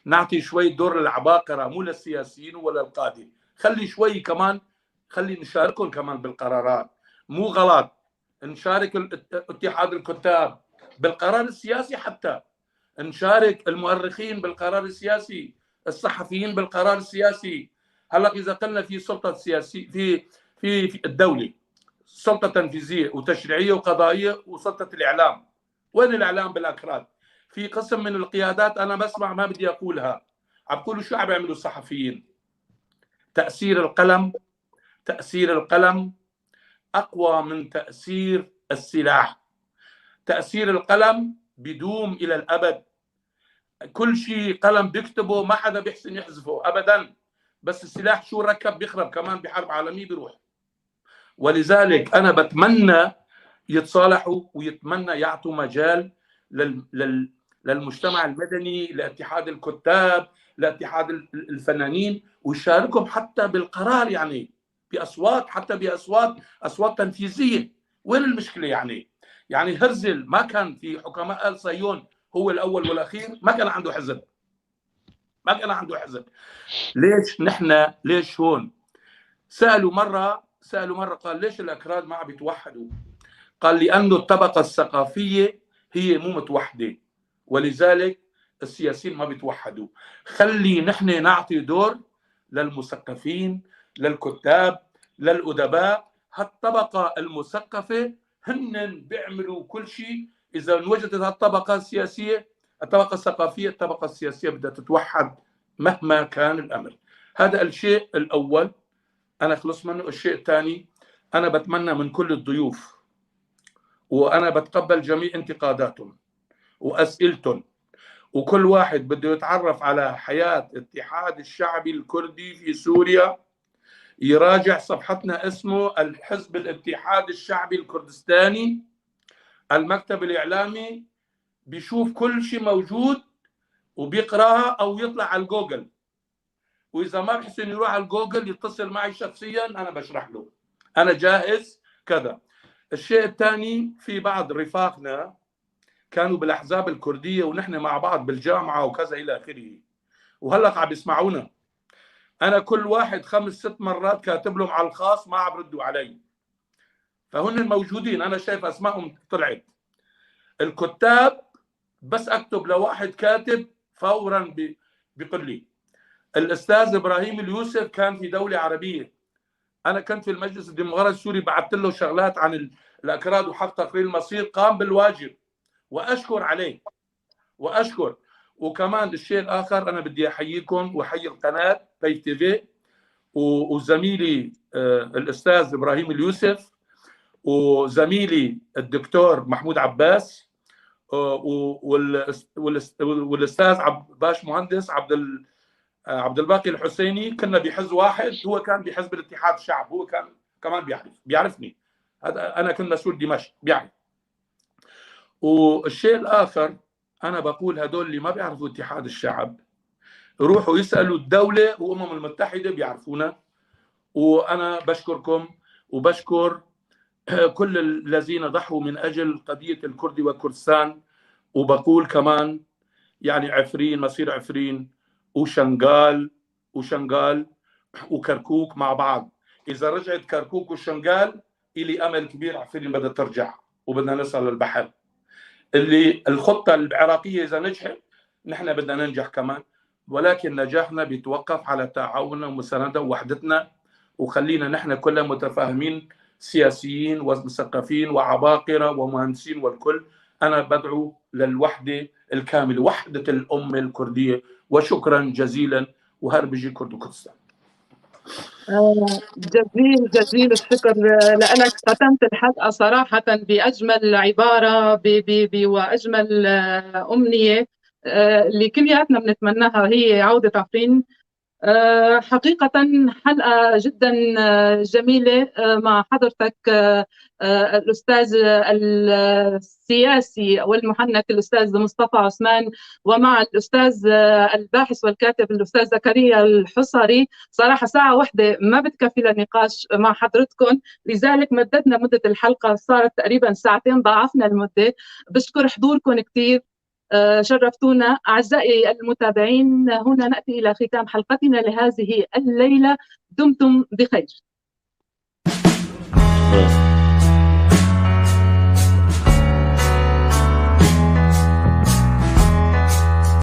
نعطي شوي دور للعباقره، مو للسياسيين ولا القادة. خلي شوي كمان، خلي نشاركهم كمان بالقرارات، مو غلط نشارك اتحاد الكتاب بالقرار السياسي، حتى نشارك المؤرخين بالقرار السياسي، الصحفيين بالقرار السياسي. هلا اذا قلنا في سلطة سياسية في الدولة، سلطة تنفيذية وتشريعيه وقضائيه وسلطة الاعلام. وين الاعلام بالاكراد؟ في قسم من القيادات انا بسمع ما بدي اقولها، عم بقولوا شو عم بيعملوا الصحفيين. تاثير القلم، تاثير القلم اقوى من تاثير السلاح. تاثير القلم بدوم الى الابد. كل شيء قلم بيكتبه ما حدا بيحسن يحذفه ابدا، بس السلاح شو ركب بيخرب كمان بحرب عالمية بيروح. ولذلك انا بتمنى يتصالحوا، ويتمنى يعطوا مجال للمجتمع المدني، لاتحاد الكتاب، لاتحاد الفنانين، ويشاركهم حتى بالقرار، يعني باصوات، حتى باصوات، اصوات تنفيذية. وين المشكلة يعني؟ يعني هرزل ما كان في حكماء آل صهيون هو الاول والاخير، ما كان عنده حزب، ما كان عنده حزب. ليش نحن ليش هون؟ سالوا مرة قال ليش الاكراد ما عم بيتوحدوا؟ قال لانه الطبقة الثقافية هي مو متوحدة، ولذلك السياسيين ما بيتوحدوا. خلي نحن نعطي دور للمثقفين، للكتاب، للادباء. هالطبقه المثقفه هن بيعملوا كل شيء. اذا انوجدت هالطبقه السياسية، الطبقة الثقافية، الطبقة السياسية بدها تتوحد مهما كان الامر. هذا الشيء الاول انا خلص منه. الشيء الثاني، انا بتمنى من كل الضيوف، وانا بتقبل جميع انتقاداتهم واسئلتهم، وكل واحد بده يتعرف على حياة اتحاد الشعبي الكردي في سوريا يراجع صفحتنا، اسمه الحزب الاتحاد الشعبي الكردستاني، المكتب الإعلامي، بيشوف كل شيء موجود وبيقراها، أو يطلع على الجوجل، وإذا ما بحسن يروح على الجوجل يتصل معي شخصيا، أنا بشرح له، أنا جاهز كذا. الشيء الثاني، في بعض رفاقنا كانوا بالأحزاب الكردية ونحن مع بعض بالجامعة وكذا إلى آخره، وهلأ عم بيسمعونا. أنا كل واحد 5-6 مرات كاتب لهم على الخاص ما عم بردوا علي، فهن موجودين، أنا شايف أسمائهم طلعت. الكتاب بس أكتب لواحد كاتب فورا بيقول لي. الأستاذ إبراهيم اليوسف كان في دولة عربية، أنا كنت في المجلس الديمقراطي السوري، بعثت له شغلات عن الأكراد وحق تقرير المصير، قام بالواجب وأشكر عليه وأشكر. وكمان الشيء الآخر، أنا بدي أحييكم وأحيي القناة بي تي في وزميلي الأستاذ إبراهيم اليوسف وزميلي الدكتور محمود عباس والأستاذ باش مهندس عبد الباقي الحسيني. كنا بحزب واحد، هو كان بحزب الاتحاد الشعب، هو كان كمان بيعرفني، هذا أنا كنت مسؤول دمشق بيعرف. والشيء الآخر، أنا بقول هدول اللي ما بيعرفوا اتحاد الشعب روحوا يسألوا الدولة وأمم المتحدة بيعرفونا. وأنا بشكركم وبشكر كل الذين ضحوا من أجل قضية الكرد وكردستان، وبقول كمان يعني عفرين، مصير عفرين وشنغال وكركوك مع بعض. إذا رجعت كركوك وشنغال إلي أمل كبير عفرين بدها ترجع وبدنا نصل للبحر. اللي الخطة العراقية إذا نجحت نحن بدنا ننجح كمان، ولكن نجاحنا بيتوقف على تعاوننا ومساندة ووحدتنا، وخلينا نحن كلنا متفاهمين، سياسيين ومثقفين وعباقرة ومهندسين والكل. أنا بدعو للوحدة الكاملة، وحدة الأمة الكردية. وشكرا جزيلا، وهربجي كرد كردستان. جزيل جزيل الشكر لك. ختمت الحلقة صراحة بأجمل عبارة وأجمل أمنية اللي كلياتنا بنتمناها، هي عودة عفرين. حقيقة حلقة جدا جميلة مع حضرتك الأستاذ السياسي والمحنك الأستاذ مصطفى عثمان، ومع الأستاذ الباحث والكاتب الأستاذ زكريا الحصري. صراحة ساعة واحدة ما بتكفي للنقاش مع حضرتكم، لذلك مددنا مدة الحلقة، صارت تقريبا ساعتين، ضاعفنا المدة. بشكر حضوركم كثير، شرفتونا. أعزائي المتابعين، هنا نأتي إلى ختام حلقتنا لهذه الليلة. دمتم بخير.